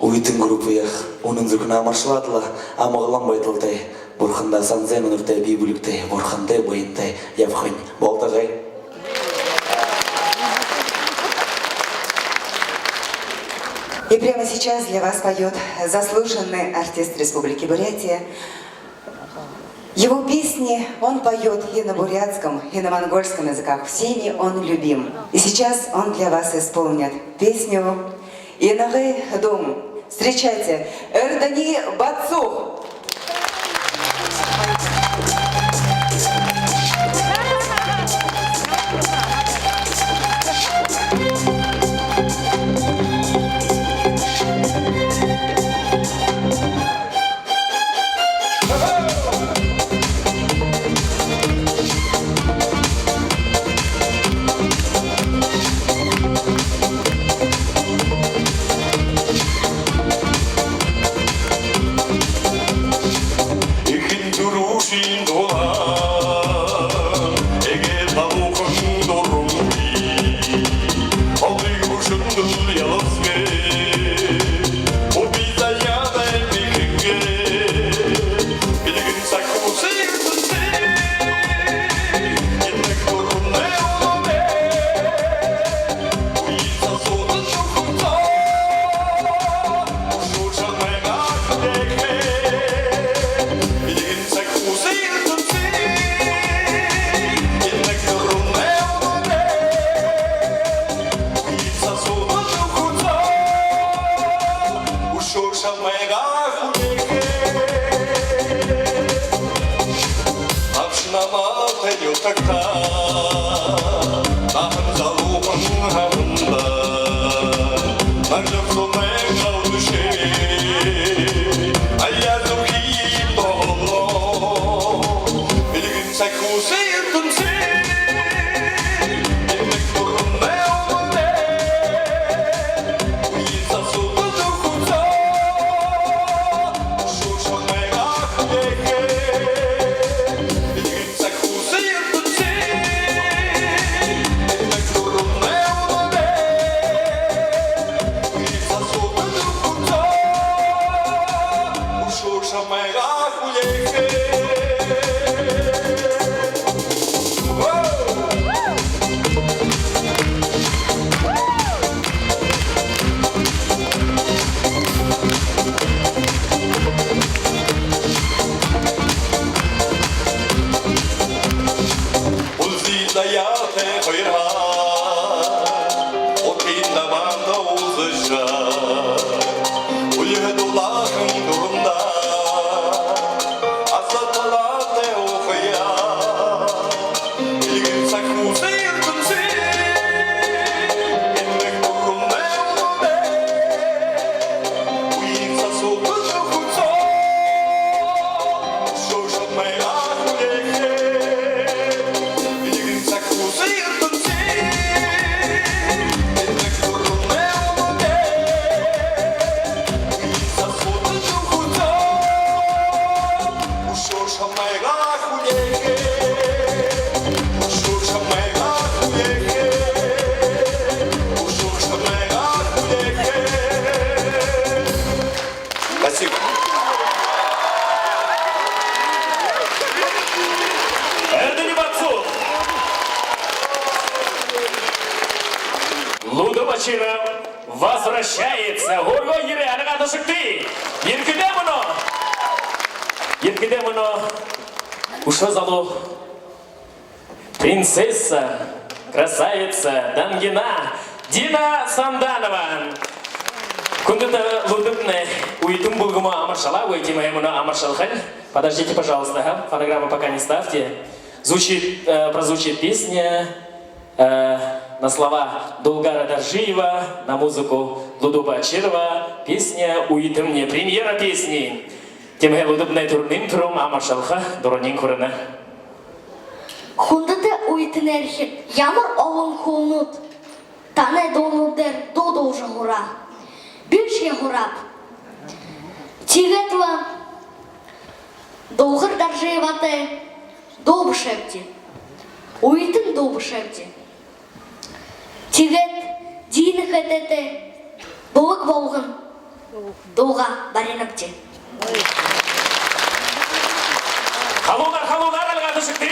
үетэн группаяа үнэн зүрхэнһөө амаршалаад лэ, амгалан байдалтай, бурхандаа санзай мүнэртэй, бии бэлигтэй, бурхантай, баянтай ябахань болтогой. И прямо сейчас для вас поёт заслуженный артист Республики Бурятия. Его песни он поёт и на бурятском, и на монгольском языках. Всеми он любим. И сейчас он для вас исполнит песню «Инагай дуун». Встречайте, Эрдэни Батцух. Тагтаа наһан залуухан һамда, нажабсуунай галдаши, аяа зүрхые тоолоо. Элигэн саг хүсэ эрдэмсэ, эмэг дуранай үнэдэ, үеын сасуута зүхүцөө, үшөө шамайгаа хүлеэхэ. Элигэн саг хүсэ эрдэмсэ, эмэг дуранай үнэдэ, үеын сасуута зүхүцөө, үшөө шамайгаа хүлеэхэ. Үлзы даяатай хоёрһоо утын дабаанда уулзажа, үльһэ дулаахан дуганда аса талаатай уухаяа. Элигэн саг хүсэ эрдэмсэ, эмэг дуранай үнэдэ, үеын сасуута зүхүцөө, үшөө шамайгаа хүлеэхэ. Элигэн саг хүсэ эрдэмсэ, эмэг дуранай үнэдэ, үеын сасуута зүхүцөө, үшөө шамайгаа хүлеэхэ. Үшөө шамайгаа хүлеэхэ. Үшөө шамайгаа хүлеэхэ. Спасибо. Эрдэни Батцур. Лудо Бочиров возвращается. Һөөргөө ерээ, альгаа ташагты. Ерэхэдээ мүнөө, ерэхэдээ мүнөө үшөө залуу принцесса, красавица, дангина Дина Санданова. Хүндэтэ Лудо-тнай үетэн бүлгэмөө амаршалаагүй, тиимэһээ мүнөө амаршалхал. Подождите, пожалуйста, ага. Фонограмму пока не ставьте. Звучит, э, прозвучит песня, э, на слова Долгара Доржиева, на музыку Лудо Бочирова. Песня «Уйдымни». Премьера песни. Тиимэһээ Лудо-тнай түрүүн түрүүн амаршалха дураниинь хүрэнэ. Хүндэтэ үетэнээрхид, ямар олон хүнүүд танай дуунууд дээрэ дуу дуулажа һураа. Бишье һурааб. Тиигээд лэ Долгар Доржиеватай дуу бэшээбди. Үетэн дуу бэшээбди. Тиигээд Дина хээтэйтэй бүлэг болгон дуугаа баринабди. Халуунаар, халуунаар, альгаа ташагты.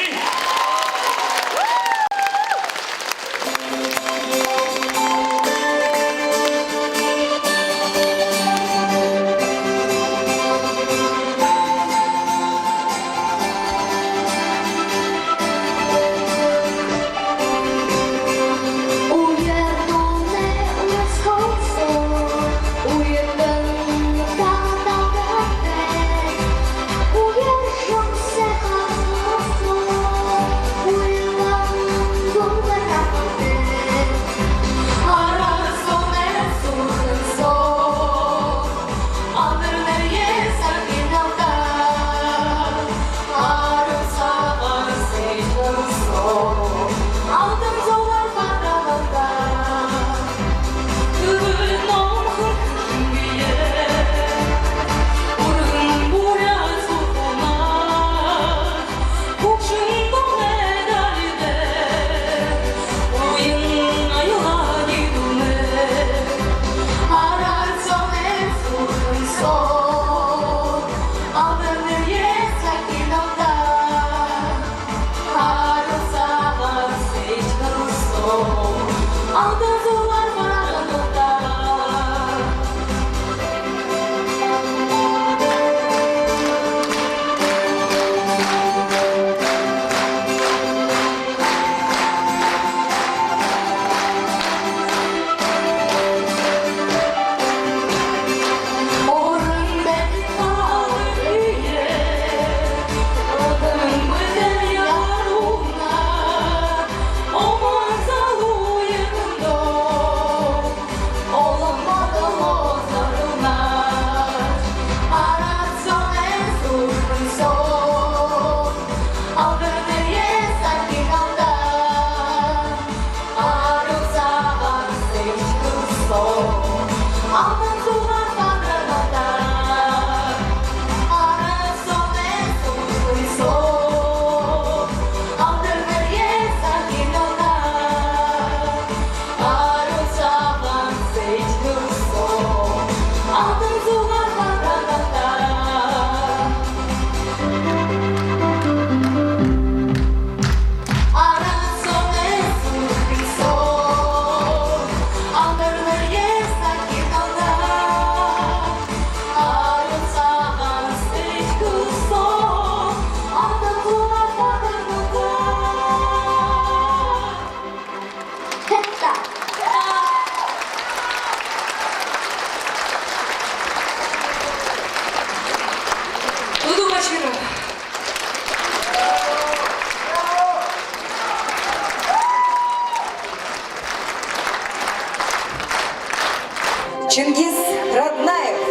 Чингис Раднаев.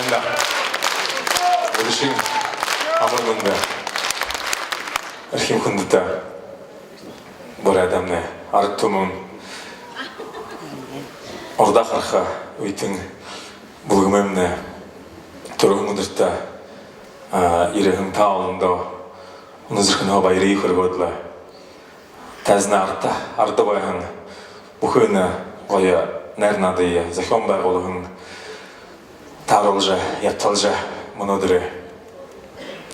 Бүгэдэшни амар мэндэ, эрхим хүндэтэ буряадаймнай, арад түмэн, урда хараха үетэн бүлгэмэймнай. Түрүүн үдэртөө, а, ерэһэн та олондо үнэн зүрхэнһөө баярые хүргөөд лэ, тайзанай арта, арда байһан бүхы энэ гоё найр наадые зохёон байгуулһан, тааруулжа, ябталжа, мүнөөдэр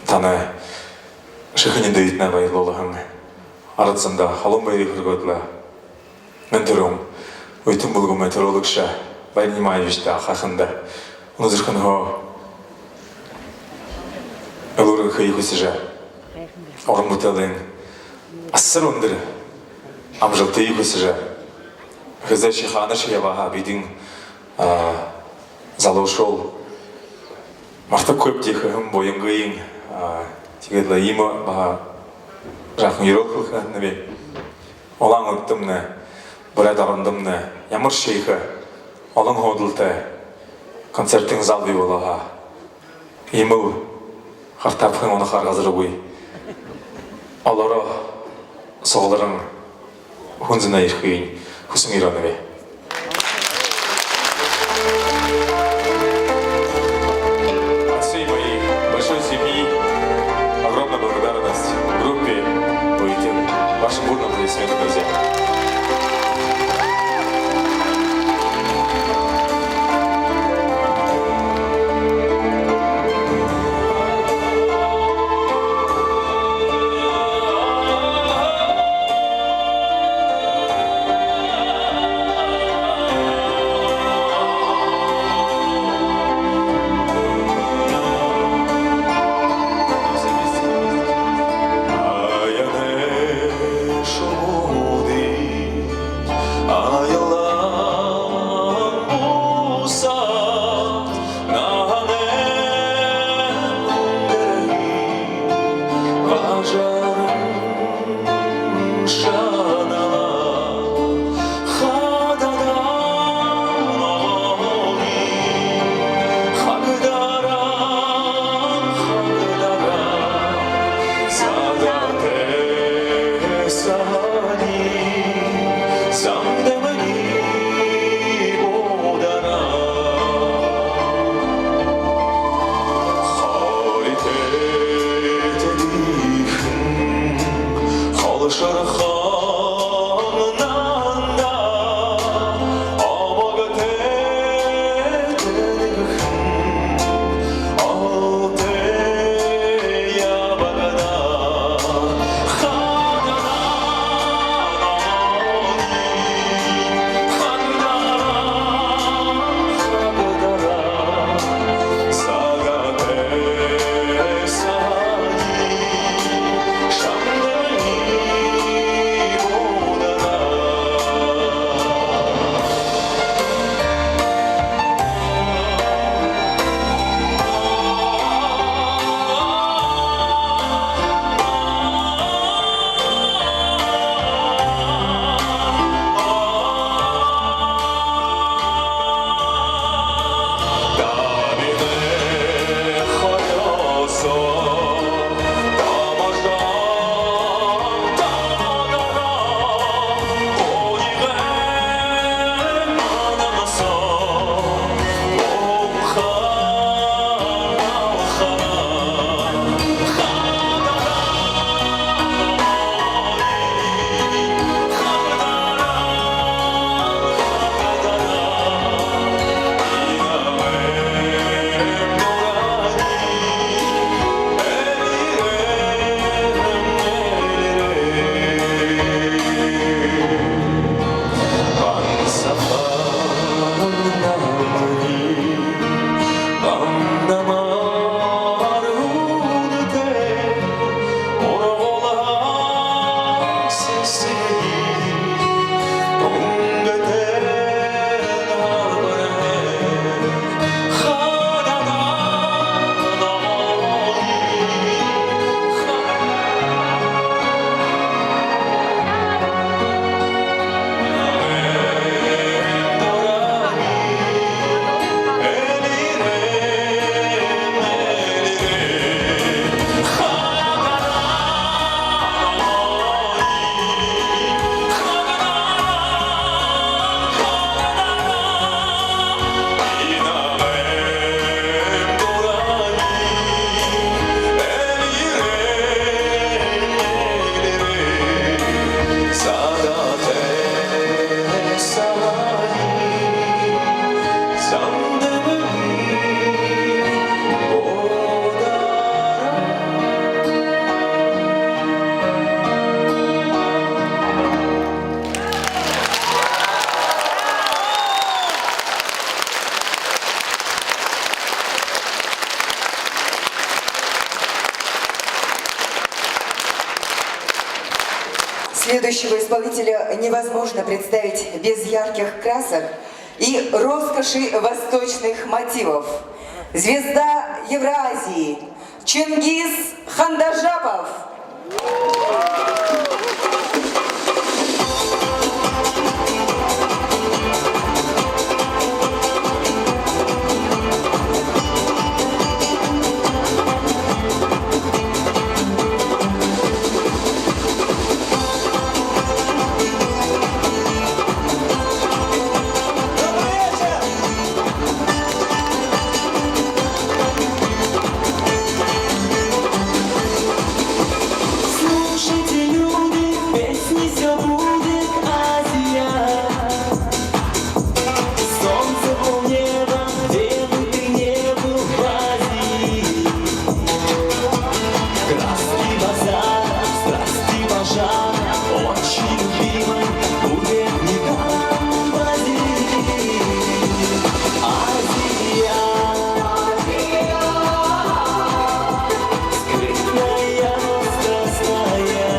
танай шэхэ нюдөө эдэнээ баярлуулһан арад зондо олон баярые хүргөөд лэ, мэн түрүүн үетэн бүлгэмэй түрүүлэгшэ Баяр Нимаевичта, ахайханда үнэн зүрхэнһөө элүүр гэхэеэ хүсэжэ, уран бүтээлэй асар үндэр амжалтые хүсэжэ, хэзээшье, хаанашье ябаһаа бидэн, а, залуушуул мартахагүйбди гэхэ һэм буянгыень, а, тиигээд лэ иимэ баһа жаахан юрөөл хэлэхэ һананаб. Улаан-Үдэдэмнай, буряад орондомнай ямаршье ехэ олон һуудалтай концертын зал бии болоо һаа, иимэл хартаабхын унахаар газаргүй, олоороо сугларан, хүн зондоо ерэхыень хүсэн ерэнэб. От всей моей большой семьи огромная благодарность группе «Уютин». Ваши бурные аплодисменты, друзья. Следующего исполнителя невозможно представить без ярких красок и роскоши восточных мотивов. Звезда Евразии Чингиз Хандажапов. Слушайте, люди, песни, всё будет, Азия. Солнце в небо, где бы ты не был в Азии. Краски базара, страсти пожара, очень любимой будет не там, в Азии. Азия. Скрытная, но страстная.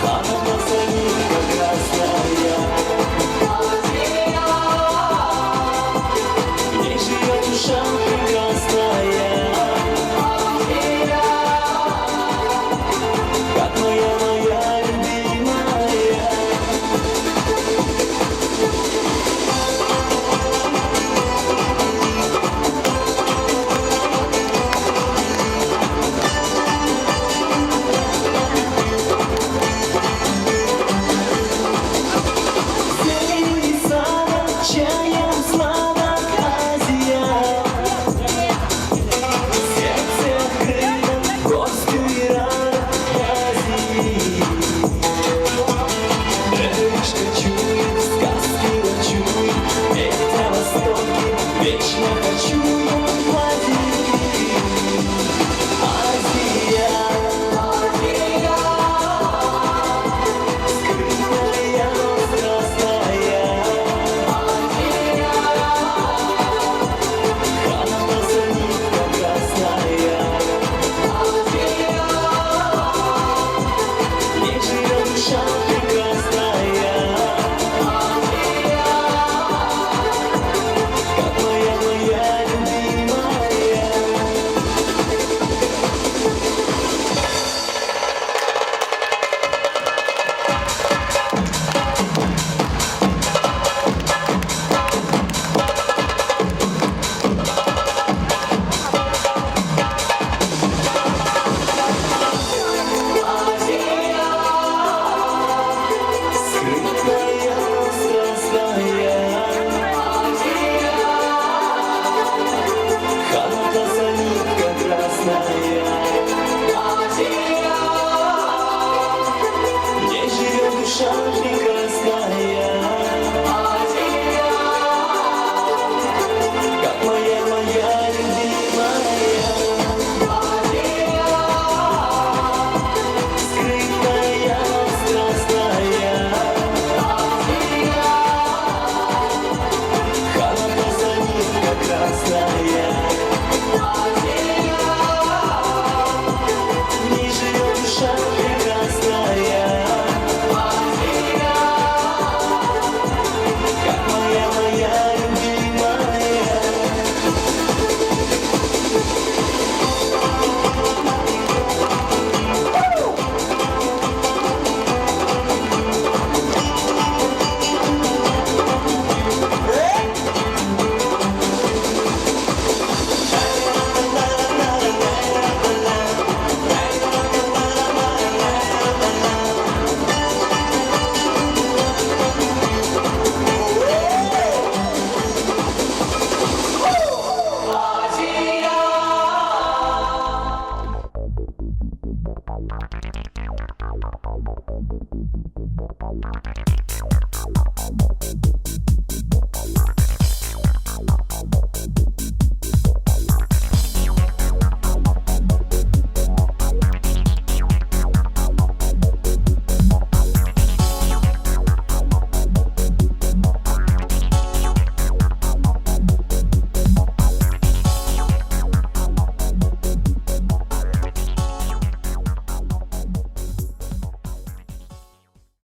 Ханатасани прекрасная. В ней живёт душа прекрасная. Как моя, моя любимая. Зелени сада, чая сладок, Азия. Сердце открыто, горстью и радостью. Эта речка чует, сказки ночует, петь о Востоке вечно хочу я, Азия. Азия. Скрытая, но страстная. Ханатасани прекрасная. Азия. В ней живёт душа прекрасная. Азия. Как моя, моя любимая. Ханатасани прекрасная. Где живёт душа прекрасная. Как моя, моя любимая. Скрытая, но страстная. Ханатасани прекрасная. В ней живёт душа прекрасная. Как моя, моя любимая.